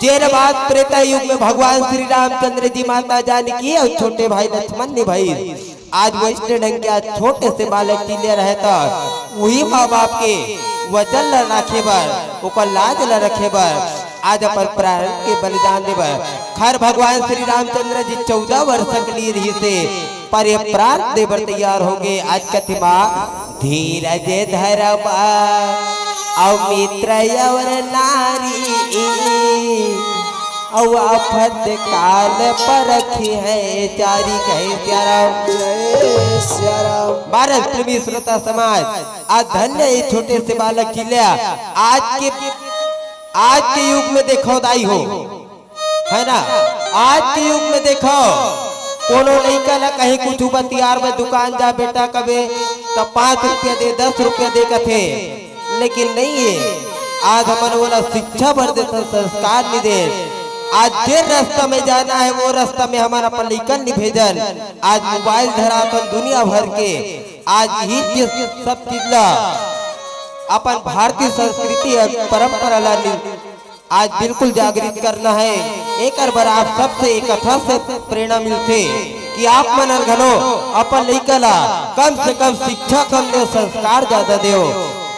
जेन बात त्रेता युग में भगवान श्री रामचंद्र जी, माता जानकी और छोटे भाई लक्ष्मण निभाई। आज वैष्णव ढंग के आज छोटे से बालक चिल्लिया रहता, वही माँ बाप के वचन ला राखे बर, ओकर लाज ला रखे बर आज अपन प्राण के बलिदान दे बर। खर भगवान श्री रामचंद्र जी चौदह वर्ष के लिए रहिसे, पर ये प्राण दे बर तैयार होगे। आज कथे माँ, धीरज धरम अउ मित्र अवर नारी, अउ आफत काल परखिहैं चारी, कहे सियाराम। जय सियाराम। भारत प्रेमी श्रोता समाज, आज धन्य ये छोटे से बालक चिल्लिया, आज के, आज के युग में देखो दाई हो, है ना, आज के युग में देखो, कोनो लइका ला कहीं कुछ बतियार में दुकान जा बेटा कबे, तो पाँच रुपया दे, दस रुपया दे कथे, लेकिन नहीं है। आज हमन ओला शिक्षा बर देथन, संस्कार नहीं दे। आज जे रास्ता में जाना है, वो रास्ता में हमन अपन लइकन नहीं भेजन। आज मोबाइल धराथन दुनिया भर के, आज ही चीज, सब चीज ला, अपन भारतीय संस्कृति और परंपरा ला नि-, आज बिल्कुल जागृत करना है। एकर बर आप सबसे एक कथा से प्रेरणा मिलथे कि आप मन घलो अपन लइका ला कम से कम शिक्षा कम देव, संस्कार ज्यादा देव।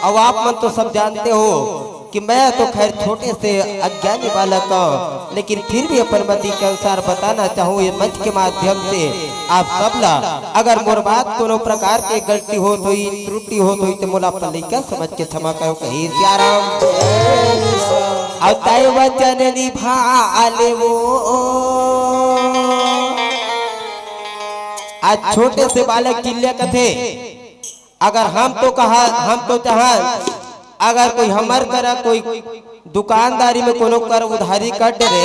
अब आप मन तो सब जानते हो कि मैं तो खैर छोटे से अज्ञानी बालक हूँ, लेकिन फिर भी अपन मति के अनुसार बताना चाहूँ ये मंच के माध्यम से आप सब ला। अगर मोर बात कोनो प्रकार के गलती होत होही, त्रुटि होत होही, तो मोला अपन लइका समझ के क्षमा करो, कही सियाराम। अउ ताई वचन निभा ले वो। आज छोटे से बालक चिल्लिया कथे, अगर हम तो कहा, हम तो चाहन, अगर कोई हमर करा कोई दुकानदारी में कोनो कर उधारी कट रे,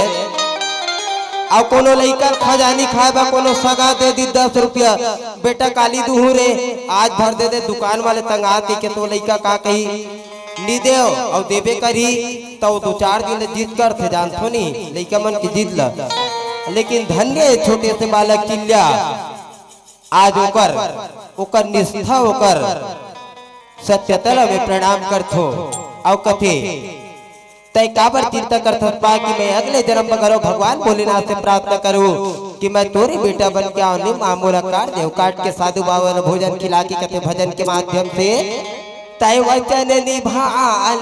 अउ कोनो लइका खजानी खाए बा, कोनो सगा दे दी दस रुपया, "बेटा काली दूहू रे, आज भर दे दे, दुकान वाले तंगा के, के तो लइका का कही, नी देव, अउ देबे करी, त वो दो चार दिन ले जिद करथे, जानथो नी, लइका मन के जिद ल।" लेकिन धन्य हे छोटे से बालक किल्या, आज ओकर, ओकर निष्ठा, ओकर सत्यता ल मैं प्रणाम करथो। अउ कथे, "तै काबर चिंता करथस बा कि मैं अगले जन्म म घलो भगवान भोलेनाथ से प्रार्थना करूं कि मैं तोरे बेटा बन के आऊं, निम मोला कार देव।" काट के साधु बाबा ल भोजन खिला के कथे भजन के माध्यम से, "तै वचन निभा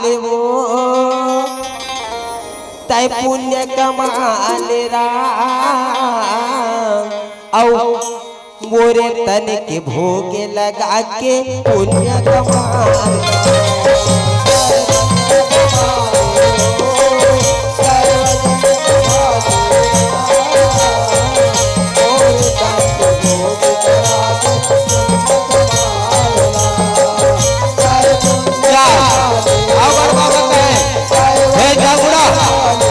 ले वो, तै पुण्य कमा ले राम, अउ मोरे तन के भोग लगा के पुण्य कमा।" जा, अउ बड़ बाबा कहे, "हे जांगुड़ा,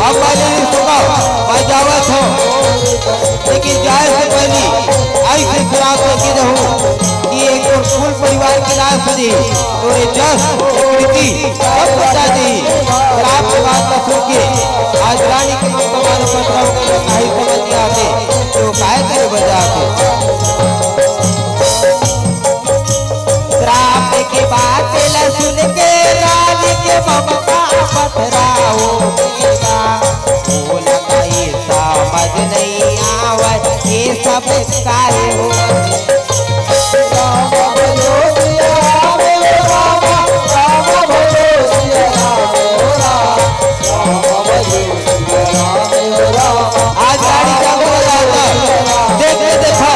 अब मैं नहीं सुनहूं, मैं जावत हूं, लेकिन जाए से पहली ऐसी शराब लेके जाऊं कि एक तो कुल परिवार के नाश हो जाए, तोरे जस, कीर्ति सब बचा दे।" शराब के बात न सुन के आज रानी के मन को मालूम पड़ रहा होगा, नहीं समझ में आते, तो काय करे बजाते। श्राप के बात ल सुन के रानी के ममता पथराओ बेटा। बोला का ये समझ नहीं आवे, ये सब काहे हो? राम बोलो सिया राम, राम बोलो सिया राम, राम बोलो आज गाड़ी जागो जाता। देख के देखा,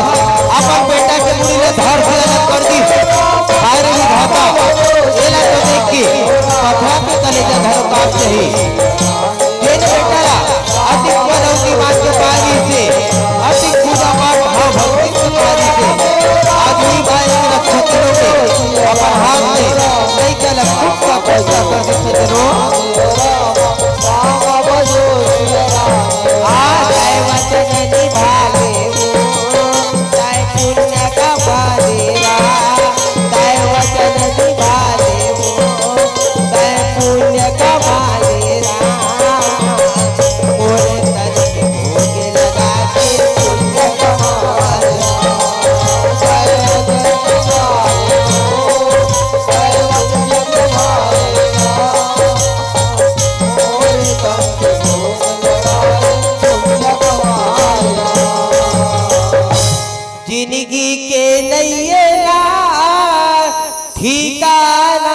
अपन बेटा के मुड़ी ले धड़ से अलग कर दी। हाय रे विधाता, एला तो देख के पथरा के कलेजा धरो काट सही। तेन बेटा ला अति पदौती मात के पारी से, अति पूजा पाठ भाव भक्ति के पारी से, आज ही माई के रक्षा करोगे। अपन हाथ में लइका ला कुत्ता कुत्ता कर दे सजनो। आ, तय वचन निभा ले वो, तय पुण्य कमा ले रा, तय वचन निभा ले वो, तय पुण्य कमा ले रा। मोरे तन के भोग लगा के पुण्य कमा ले रा। तय वचन निभा ले वो, तय वचन निभा ले रा। जिंदगी के नैया ठिकाना।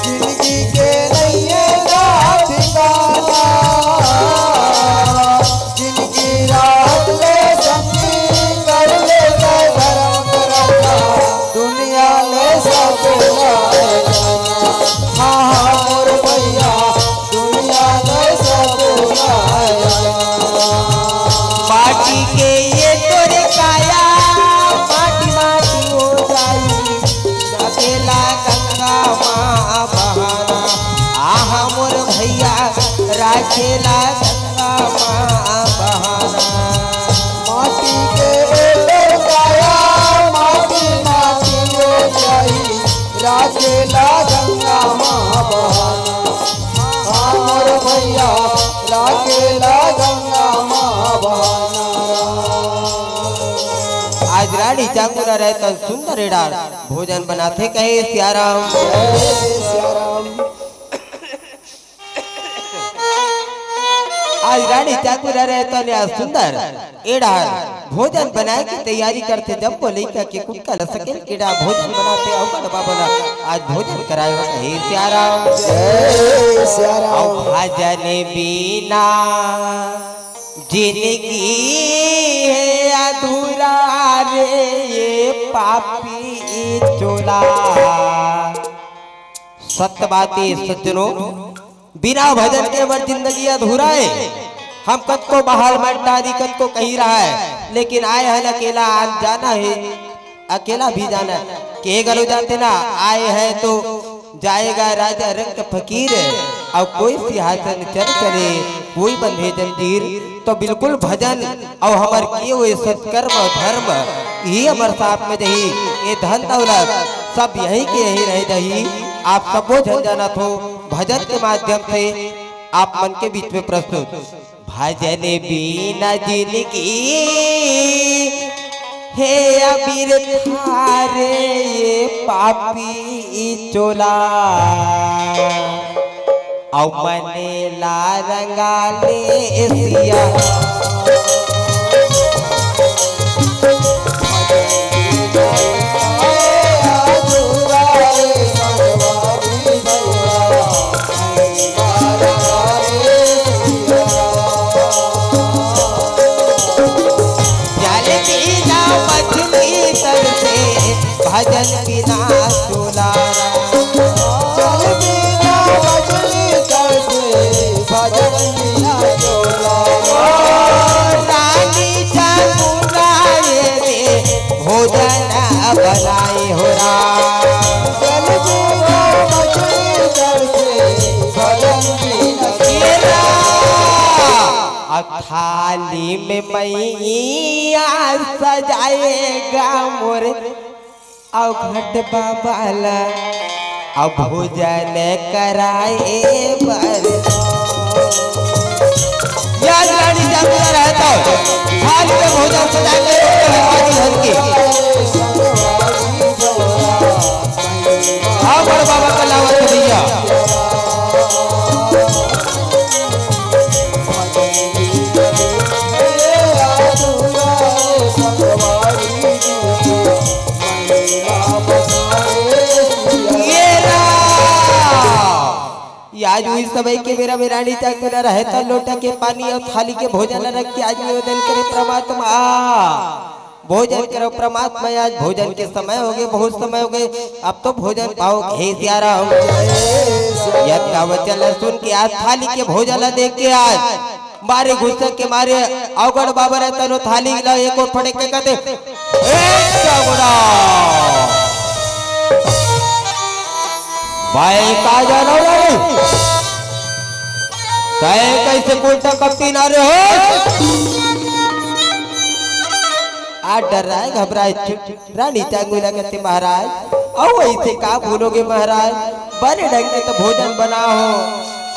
जिंदगी के नैया ठिकाना, जिंदगी रात ले संगी कर ले धर्म करना, दुनिया ले सब भुलाए जाना। हाँ, हाँ, मोर भैया, दुनिया ले सब भुलाए जाना। माटी के ये तोरे काया, माटी माटी हो जाई। राखेला गंगा माँ बहाना, आहा मोर भैया, राखेला गंगा माँ बहाना। माटी के एकर काया, माटी माटी हो जाई, राखेला गंगा माँ बहाना। हाँ मोर भैया, राखेला गंगा माँ बहाना। आज रानी जांगुड़ा रहे तो सुंदर एड़ा भोजन बनाथे कहे सियाराम। जय सियाराम। आज रानी जांगुड़ा रहे तो ने आज सुंदर एड़ा भोजन बनाए के तैयारी करथे। जब वो लइका के कुटका ल सकेल के एड़ा भोजन बनाथे अउ बड़ बाबा ल आज भोजन कराए हो कहे सियाराम। जय सियाराम। अउ भजन बिना जिंदगी हे अधूरा रे ये पापी। चोला। सत्य बात हे सज्जनों, बिना भजन के हमर जिंदगी अधूरा हे। हम कतको बहाल मंडारी, कतको कही रहा हे, लेकिन आए हन अकेला आन जाना हे, अकेला भी जाना हे। के घलो जाथे ना, आए हैं तो जाएगा राजा रंग फकीर, अउ कोई सिंहासन चढ़ चले, कोई बंधे जंजीर। तो बिल्कुल भजन अउ हमर किए हुए सत्कर्म धर्म, इही हमर साथ में रही। ये धन दौलत सब यहीं के यहीं रह जाही। आप सबो झन जानत हो, भजन के माध्यम से आप मन के बीच में प्रस्तुत। भजन बिना जिनगी हे अबीर थारे ये पापी चोला। अउ मने ला रंगा ले सिया। जल बिना मछली तरसे, भजन बिना चोला। जल बिना मछली तरसे, भजन बिना चोला। रानी जागुना ये दे, भोजन बनाए हो राम। जल बिना मछली तरसे, भजन बिना ये राम। अउ थाली में मैया सजाएगा मोर, अउ घट बाबा ला अउ भोजन कराए बर। या रानी जागुना रहे तो थाली में भोजन सजा के रखवाली हन के। हाँ, बड़ बाबा का लावत भैया। ये राम। ये आज उही समय के बेरा में रानी जागुना रहे त लोटा के पानी अउ थाली के भोजन ल रख के आज निवेदन करे परमात्मा। भोजन करो परमात्मा, आज भोजन के समय होगे, बहुत समय होगे, अब तो भोजन पाव हे सियाराम। यह कवच ल सुन के आज थाली के भोजन ल देख के आज मारे गुस्सा के मारे अवगढ़ बाबा रतन थाली ल एक ओर फड़क के कहते, "ए जागुना, भाई का जानो रे? तय कैसे उल्टा कपटी ना रे हो?" आ डर्राय घबराय रानी जागुना कहते, "महाराज, अउ ऐसे का बोलोगे महाराज? बने ढंग के तो भोजन बनाओ हो।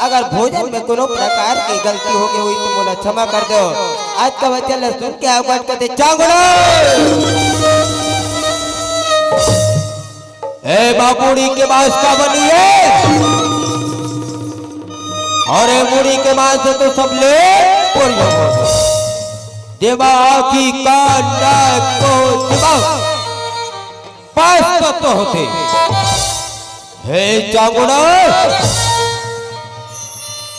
अगर भोजन में कोनो प्रकार के गलती होगे होही तो मोला क्षमा कर दो।" आज का वचन ल सुन के अवगढ़ कहते, "जागुना, ए बा मुड़ी के बांस का बनी हे? अउ ए मुड़ी के बांस तो सबले बढ़िया हो। जेमा आँखी, कान, नाक, मुंह, दिमाग, पांच तत्व होथे। हे जागुना,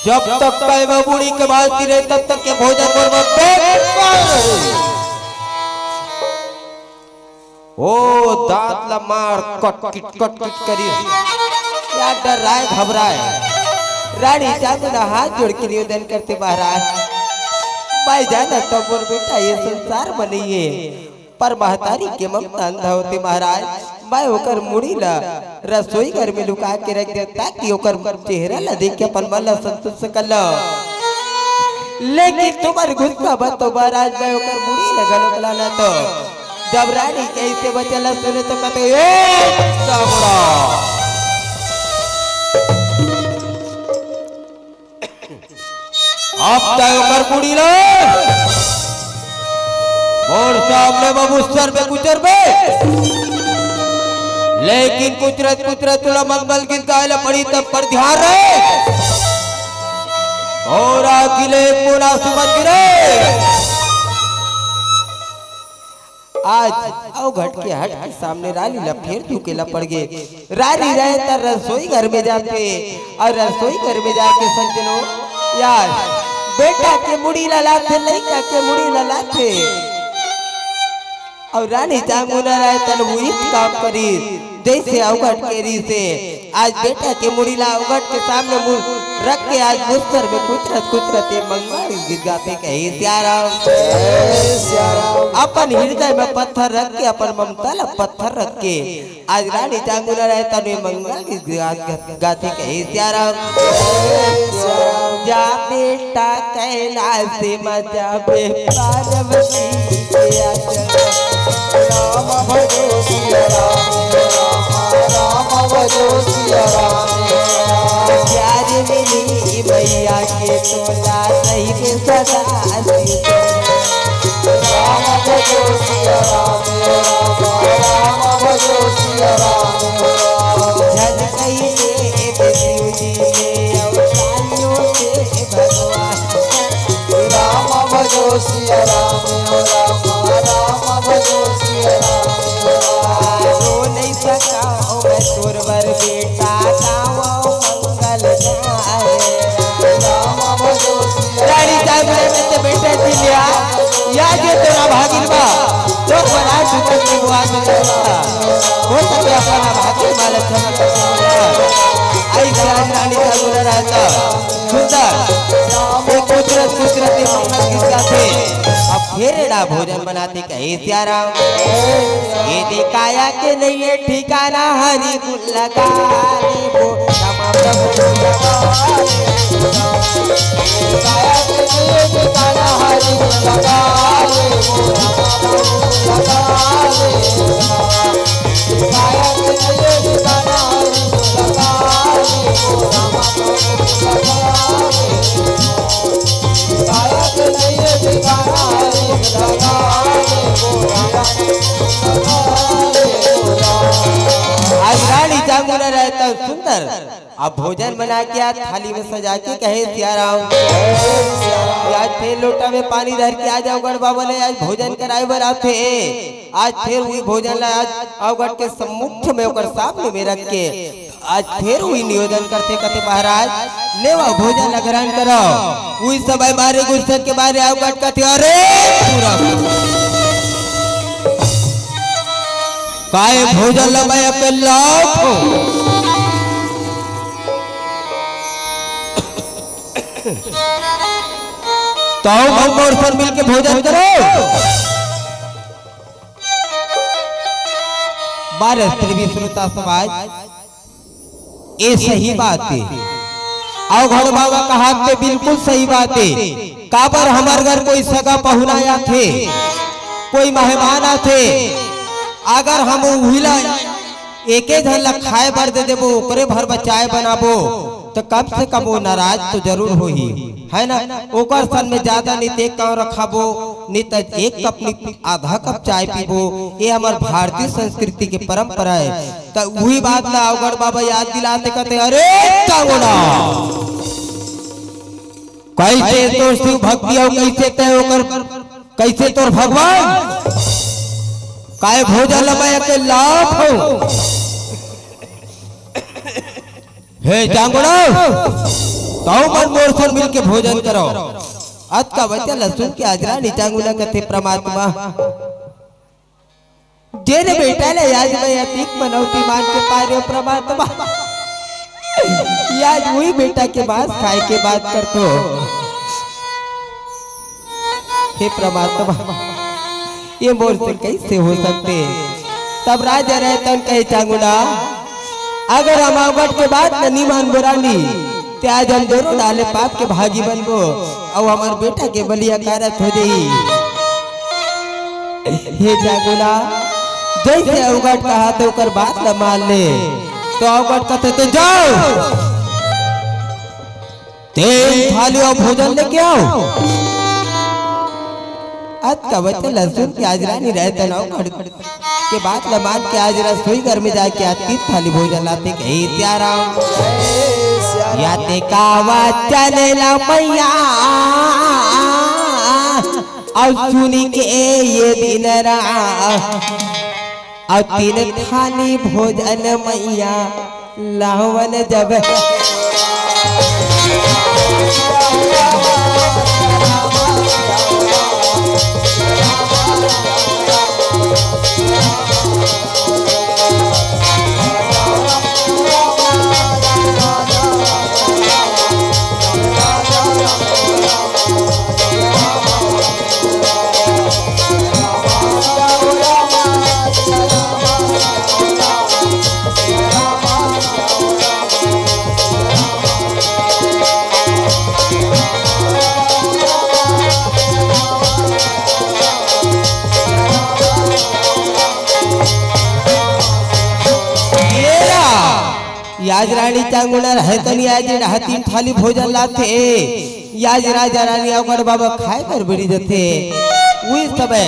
जब तक मैं वो मुड़ी के बांस नी रहे, तब तक के भोजन मोर मन बेकार रहे।" ओ दांत ला मार कटकिट कटकिट करिस। या डर्राय घबराय रानी जागुना हाथ जोड़ के निवेदन करते, "महाराज, मैं जानत हंव मोर बेटा ये संसार म नइ हे, पर महतारी के ममता अंधा होथे महाराज। मैं ओकर मुड़ी ला रसोई घर में लुका के रख देंव, ताकि ओकर चेहरा ला देख के अपन मन ला संतुष्ट कर लंव। लेकिन तुम्हर गुस्सा म तो महाराज मैं ओकर मुड़ी ला घलोक लानत हंव।" जब रानी के अइसे वचन ला सुने तो कहते, "ए जागुना, अब तय ओकर मुड़ी ला मोर सामने म मुस्सर में कुचरबे, लेकिन कुचरत कुचरत तोला मंगल गीत गाय ला पड़ी, तब पर ध्यान रहे। अउ आँखी ले एक बूंद आंसू मत गिरे।" आज अवघट के हट के सामने रानी ला फेर झुके ला पड़ गे। रानी रहे त रसोई घर में जाथे अउ रसोई घर में जाके सज्जनो, यार, बेटा के मुड़ी ला लाथे, लइका के मुड़ी ला लाथे। अउ रानी चांगुना रायता ल उही काम करिस, जइसे अवघट के रिहिसे। आज बेटा के मुड़ी ला अवघट के सामने मुड़ रख के आज मुस्तर में कुचरत कुचरत ये मंगल गीत गाथे कहे सियाराम। जय सियाराम। अपन हृदय में पत्थर रख के, अपन ममता ला पत्थर रख के आज रानी चांगुना रायता ने मंगल गीत गा-, गाथे कहे सियाराम। जा बेटा कैलाश में जाबे पार्वती के आश्रम। राम भजो सिया राम, राम भजो सिया राम। प्यार मिली मैया के तोला सही में सदा आशीष। राम भजो सिया राम, राम भजो सिया राम। झन कही देव शिव जी ने अवतारियों से भगवान। राम भजो सिया राम, राम, राम भजो सिया राम। रो नहीं सका मैं तोर बर बेटा, गावो मंगल गाए। राम भजो सिया रानी चांगुना रायता बेटा जी लिया, या जे तोरा भागिन बा, तो बना सुतन की बुआ से हो सके अपना भागिन माला चमक। आई रानी चांगुना रायता सुंदर। ये कुदरत, कुदरत ये मंगल गीत गाथे। अब फेर एड़ा भोजन बनाथे कहे सियाराम। ये दे काया के नहीं है ठिकाना, हरि गुण लगा लेबो, रामा प्रभु लगा लेबो। काया के नहीं है ठिकाना, हरि गुण लगा लेबो, रामा प्रभु लगा लेबो। आज रानी चांगुना रायता सुंदर। अब भोजन बना के आ, थाली में सजा के कहे सियाराम। आज फेर लोटा में पानी धर के आ जाओ, गढ़ बाबा ले आज भोजन कराए बर आथे। आज फेर उही भोजन ला आज अवघट के सम्मुख में ओकर सामने में रख के आज फेर उही निवेदन करथे, कथे महाराज लेवा भोजन ला ग्रहण करो। उही समय मारे गुस्सा के मारे अवघट कथे, अरे पूरा काय भोजन ला मैं अकेला खाऊं? तो मन मोर संग मिलके भोजन करो। बारह त्रिवी श्रोता समाज, ये सही बात हे। अवघड़ बाबा कहाथे बिल्कुल सही बात हे। काबर हमर घर कोई सगा पहुना आथे, कोई मेहमान आथे, अगर हम उहिला एके झन ला खाए बर दे देबो, ओकरे भर बचाए बनाबो, त कम से कम वो नाराज तो जरूर होही, है ना? ओकर सन में ज्यादा नी ते एक कांव रखाबो, नी त एक कप नी आधा कप चाय पीबो। ये हमर भारतीय संस्कृति के परंपरा हे। त उही बात ला अवघड़ बाबा याद दिलाथे, कथे, "अरे चांगुना, कैसे तोर शिव भक्ति अउ कैसे तय ओकर, कैसे तोर भगवान? काय भोजन ला मैं अकेला खाऊं?" हे चांगुना, तौ मन मोर संग मिलके भोजन करो। अतका वचन ला सुन के आज रानी चांगुना कथे, परमात्मा, जेन बेटा ला आज मैं अतिक मनौती मान के पारे हंव परमात्मा, आज उही बेटा के मांस खाए के बात करथों। हे परमात्मा, ये मोर से कैसे हो सकथे? तब राजा रहे तन कहे, चांगुना, अगर हम अवघट के बात ला नी मानबो रानी, ते आज हम दोनों डाले पाप के भागी बनबो, अउ हमर बेटा के बलि अकारथ हो जाही। हे चांगुना, जैसे अवघट कहाथे ओकर बात ला मान ले। तो अवघट कथे, "तो जाओ, तीन थाली अउ भोजन लेके आओ।" अतका वचन ला सुन के आज रानी रहे तन अवघट के बात ला मान के आज रसोई घर में जाके आज तीन थाली भोजन लाथे, कहे, "सियाराम।" या ते का वचन ला मैया, अउ सुन के ये दिन रा, अउ तीन थाली भोजन मैया लावन जब। याज रानी चांगुना रहे तनी आज रहा तीन थाली भोजन लाथे। याज राजा रानी अवगढ़ बाबा खाए बर बिड़ी जथे। उही समय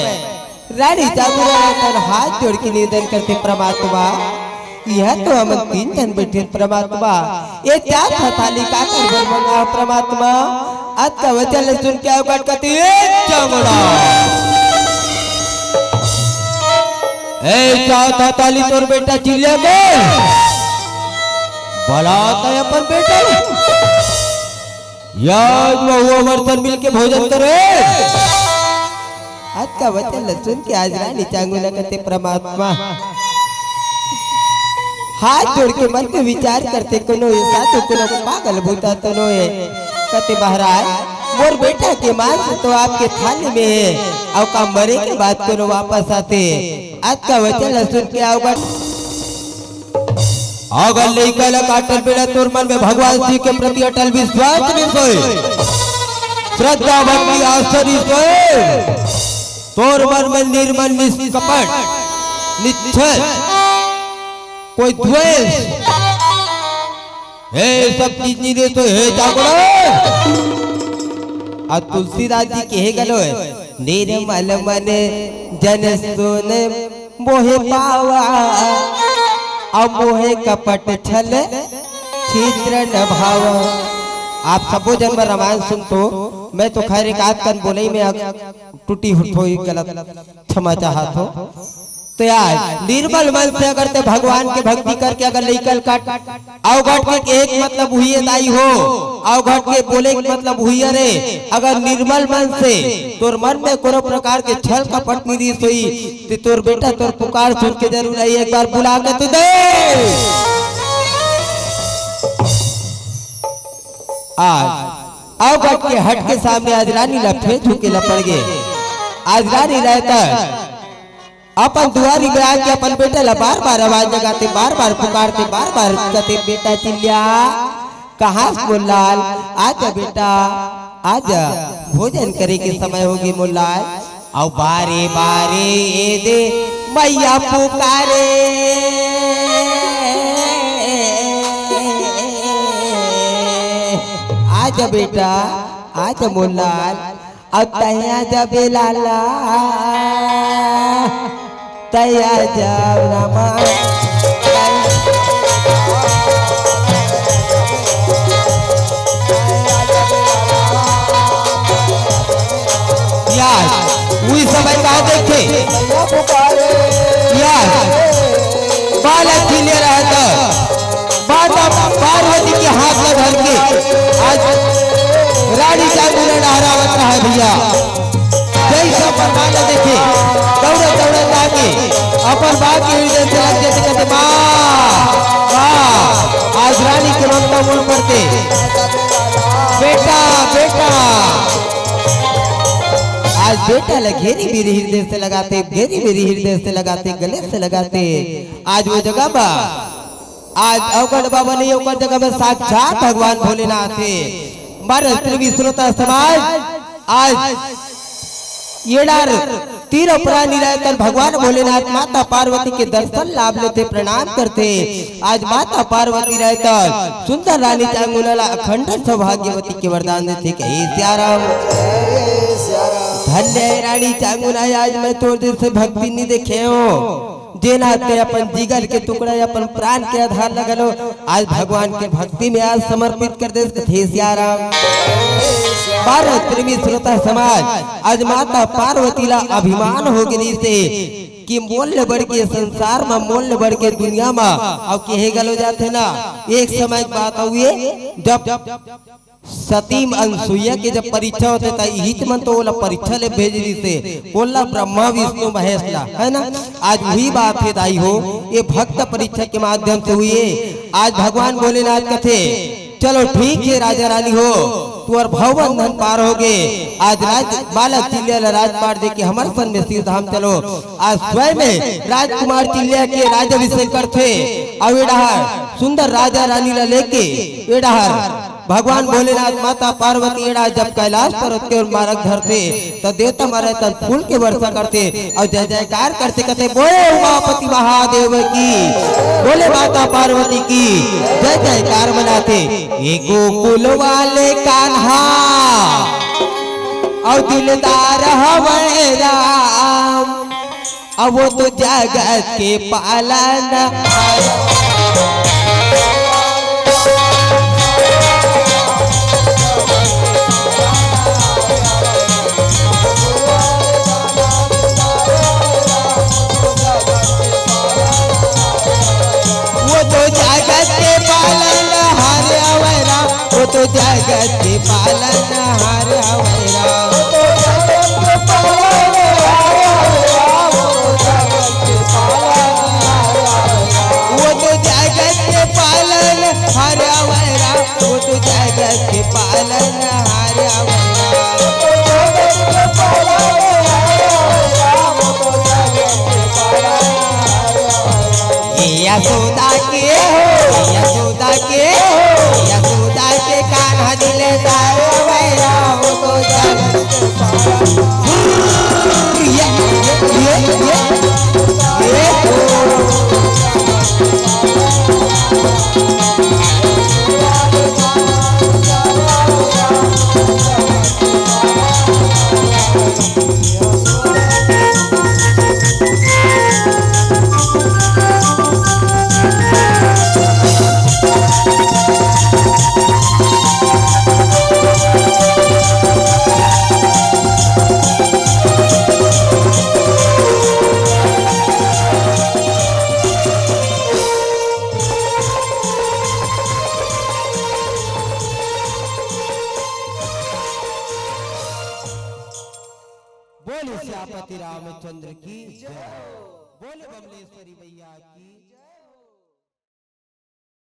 रानी चांगुना रहे तन हाथ जोड़ के निवेदन करथे, परमात्मा, यह तो हमन तीन झन बैठे परमात्मा, ये चार थाली का कर बर मंगा परमात्मा, अतका वचन ल सुन के अवगढ़ कथे, ए चांगुना, ए चार थाली तोर बेटा चिल्ला के बलात हे अपन बेटा ल। याज वहू हमर सन मिल के भोजन करे। अतका वचन ल सुन के आज रानी चांगुना कथे, परमात्मा, हाथ जोड़ के मन में विचार करथे, कोनो ये साधु, कोनो पागल भूता तो नो हे। कथे महाराज, मोर बेटा के मांस तो आपके थाली में हे, अउ का मरे के बाद कोनो वापस आथे? अतका वचन ल सुन के अवगढ़ अगर लइका ल काटल बेरा तोर मन में भगवान शिव के प्रति अटल विश्वास नइ सोए, श्रद्धा भक्ति आस्था नइ सोए, तोर मन में निर्मल निष्कपट निश्चल कोई द्वेष, हे सब चीज नइ रहे तो हे जागो। अउ तुलसीदास जी कहे गलो हे, निर्मल मन जन सुन मोहे पावा, अउ मोहे कपट छल छिद्र न भावा। आप सबो जन बर रामायण सुनथो, मैं तो खैर एक आध कन बोलई में अग-, टूटी हुई गलत क्षमा चाहत हो। तो यार, निर्मल मन से अगर ते भगवान के भक्ति करके अगर लइका ल काट अवगढ़ के एक मतलब हुई हे दाई हो, अवगढ़ के बोले के मतलब हुई हे रे, अगर निर्मल मन से तोर मन में कोनो प्रकार के छल कपट नइ रहिस होही, ते तोर बेटा तोर पुकार सुन के जरूर आई, एक बार बुला के तो दे। आज अवगढ़ के हट के सामने आज रानी ल फेर झुके ल पड़ गे। आज रानी रहता अपन दुआरी में आके अपन बेटा ला बार-बार आवाज लगाथे, बार-बार पुकारथे, बार-बार कथे, "बेटा चिल्ला, कहाँ से मोर लाल? आजा बेटा, आजा, भोजन करे के समय होगे मोर लाल।" अउ बारे-बारे ए दे मैया पुकारे, "आजा बेटा, आजा मोर लाल।" अउ तैं आजा बे लाला, तैं आजा रामा। यार, उही समय का देखे? यार, बालक खिले रहता। माता पार्वती के हाथ में धर के आज रानी का गुण लहरावत रहा है भैया। जैसा प्रमाण देखे, दौड़े दौड़े जाके अपन बाप के हृदय से लग जाते, कहते, "माँ, माँ।" आज रानी के ममता मोल पड़ते, "बेटा, बेटा।" आज बेटा ल घेरी मेरी हृदय से लगाते, घेरी मेरी हृदय से लगाते, गले से लगाते। आज वो जगह बा आज अवगढ़ बाबा नहीं, ओकर जगह में साक्षात भगवान भोलेनाथ हे। हमारे प्रेमी श्रोता समाज, आज येडार तीर प्राणी रहकर भगवान भोलेनाथ माता पार्वती के दर्शन लाभ लेथे, प्रणाम करथे। आज माता पार्वती रहकर सुंदर रानी चांगुना ला अखंड सौभाग्यवती के वरदान देथे। कहे सियाराम। धन्य हे रानी चांगुना, आज मैं तोर जैसे भक्ति नहीं देखे हूँ। जेना ते अपन जिगर के टुकड़ा, अपन प्राण के आधार ल घलो आज भगवान के भक्ति में आज समर्पित कर देस, कथे सियाराम। भारत प्रेमी श्रोता समाज, आज माता पार्वती ला अभिमान हो गे रिहिसे कि मोल ले बढ़ के संसार म, मोल ले बढ़ के दुनिया म, अउ कहे घलो जाथे ना, एक समय के बात हुए, जब सती अनसुईया के जब परीक्षा होथे, त इहीच मन तो ओला परीक्षा ले भेज रिहिसे, कोन ला? ब्रह्मा, विष्णु, महेश ला, है ना? आज उही बात हे दाई हो, ये भक्त परीक्षा के माध्यम से हुई हे। आज भगवान भोलेनाथ कथे, "चलो ठीक हे राजा रानी हो, तुहर भव बंधन पार हो गे, आज राज बालक चिल्लिया ला राजपाट दे के हमर संग में शिव धाम चलो।" आज स्वयं में राजकुमार चिल्लिया के राजाभिषेक करथे, अउ ए डहर सुंदर राजा रानी ला लेके ए डहर भगवान भोलेनाथ माता पार्वती एड़ा जब कैलाश पर्वत के ओर मारग धरथे, त देवता मन तन फूल के वर्षा करथे अउ जय जयकार करथे, कथे, "बोले उमापति महादेव की, बोले माता पार्वती की।" जय जयकार मनाथे। ए गोकुल वाले कान्हा अउ दिलदार हवय राम, अब वो तो जगत के पालन। वो तो जगत के पालन हार अवय राम, वो तो जगत के पालन हार अवय राम। वो तो जगत के पालन हार अवय राम, वो तो जगत के पालन हार अवय राम। ये यशोदा के हो, ये यशोदा के हो, ये यशोदा के कान्हा दिलदार अवय राम, वो तो जगत के पालन। ये, ये, ये, ये, ये हो। बोले सियापति रामचंद्र की जय। बोले बमलेश्वरी मैया की।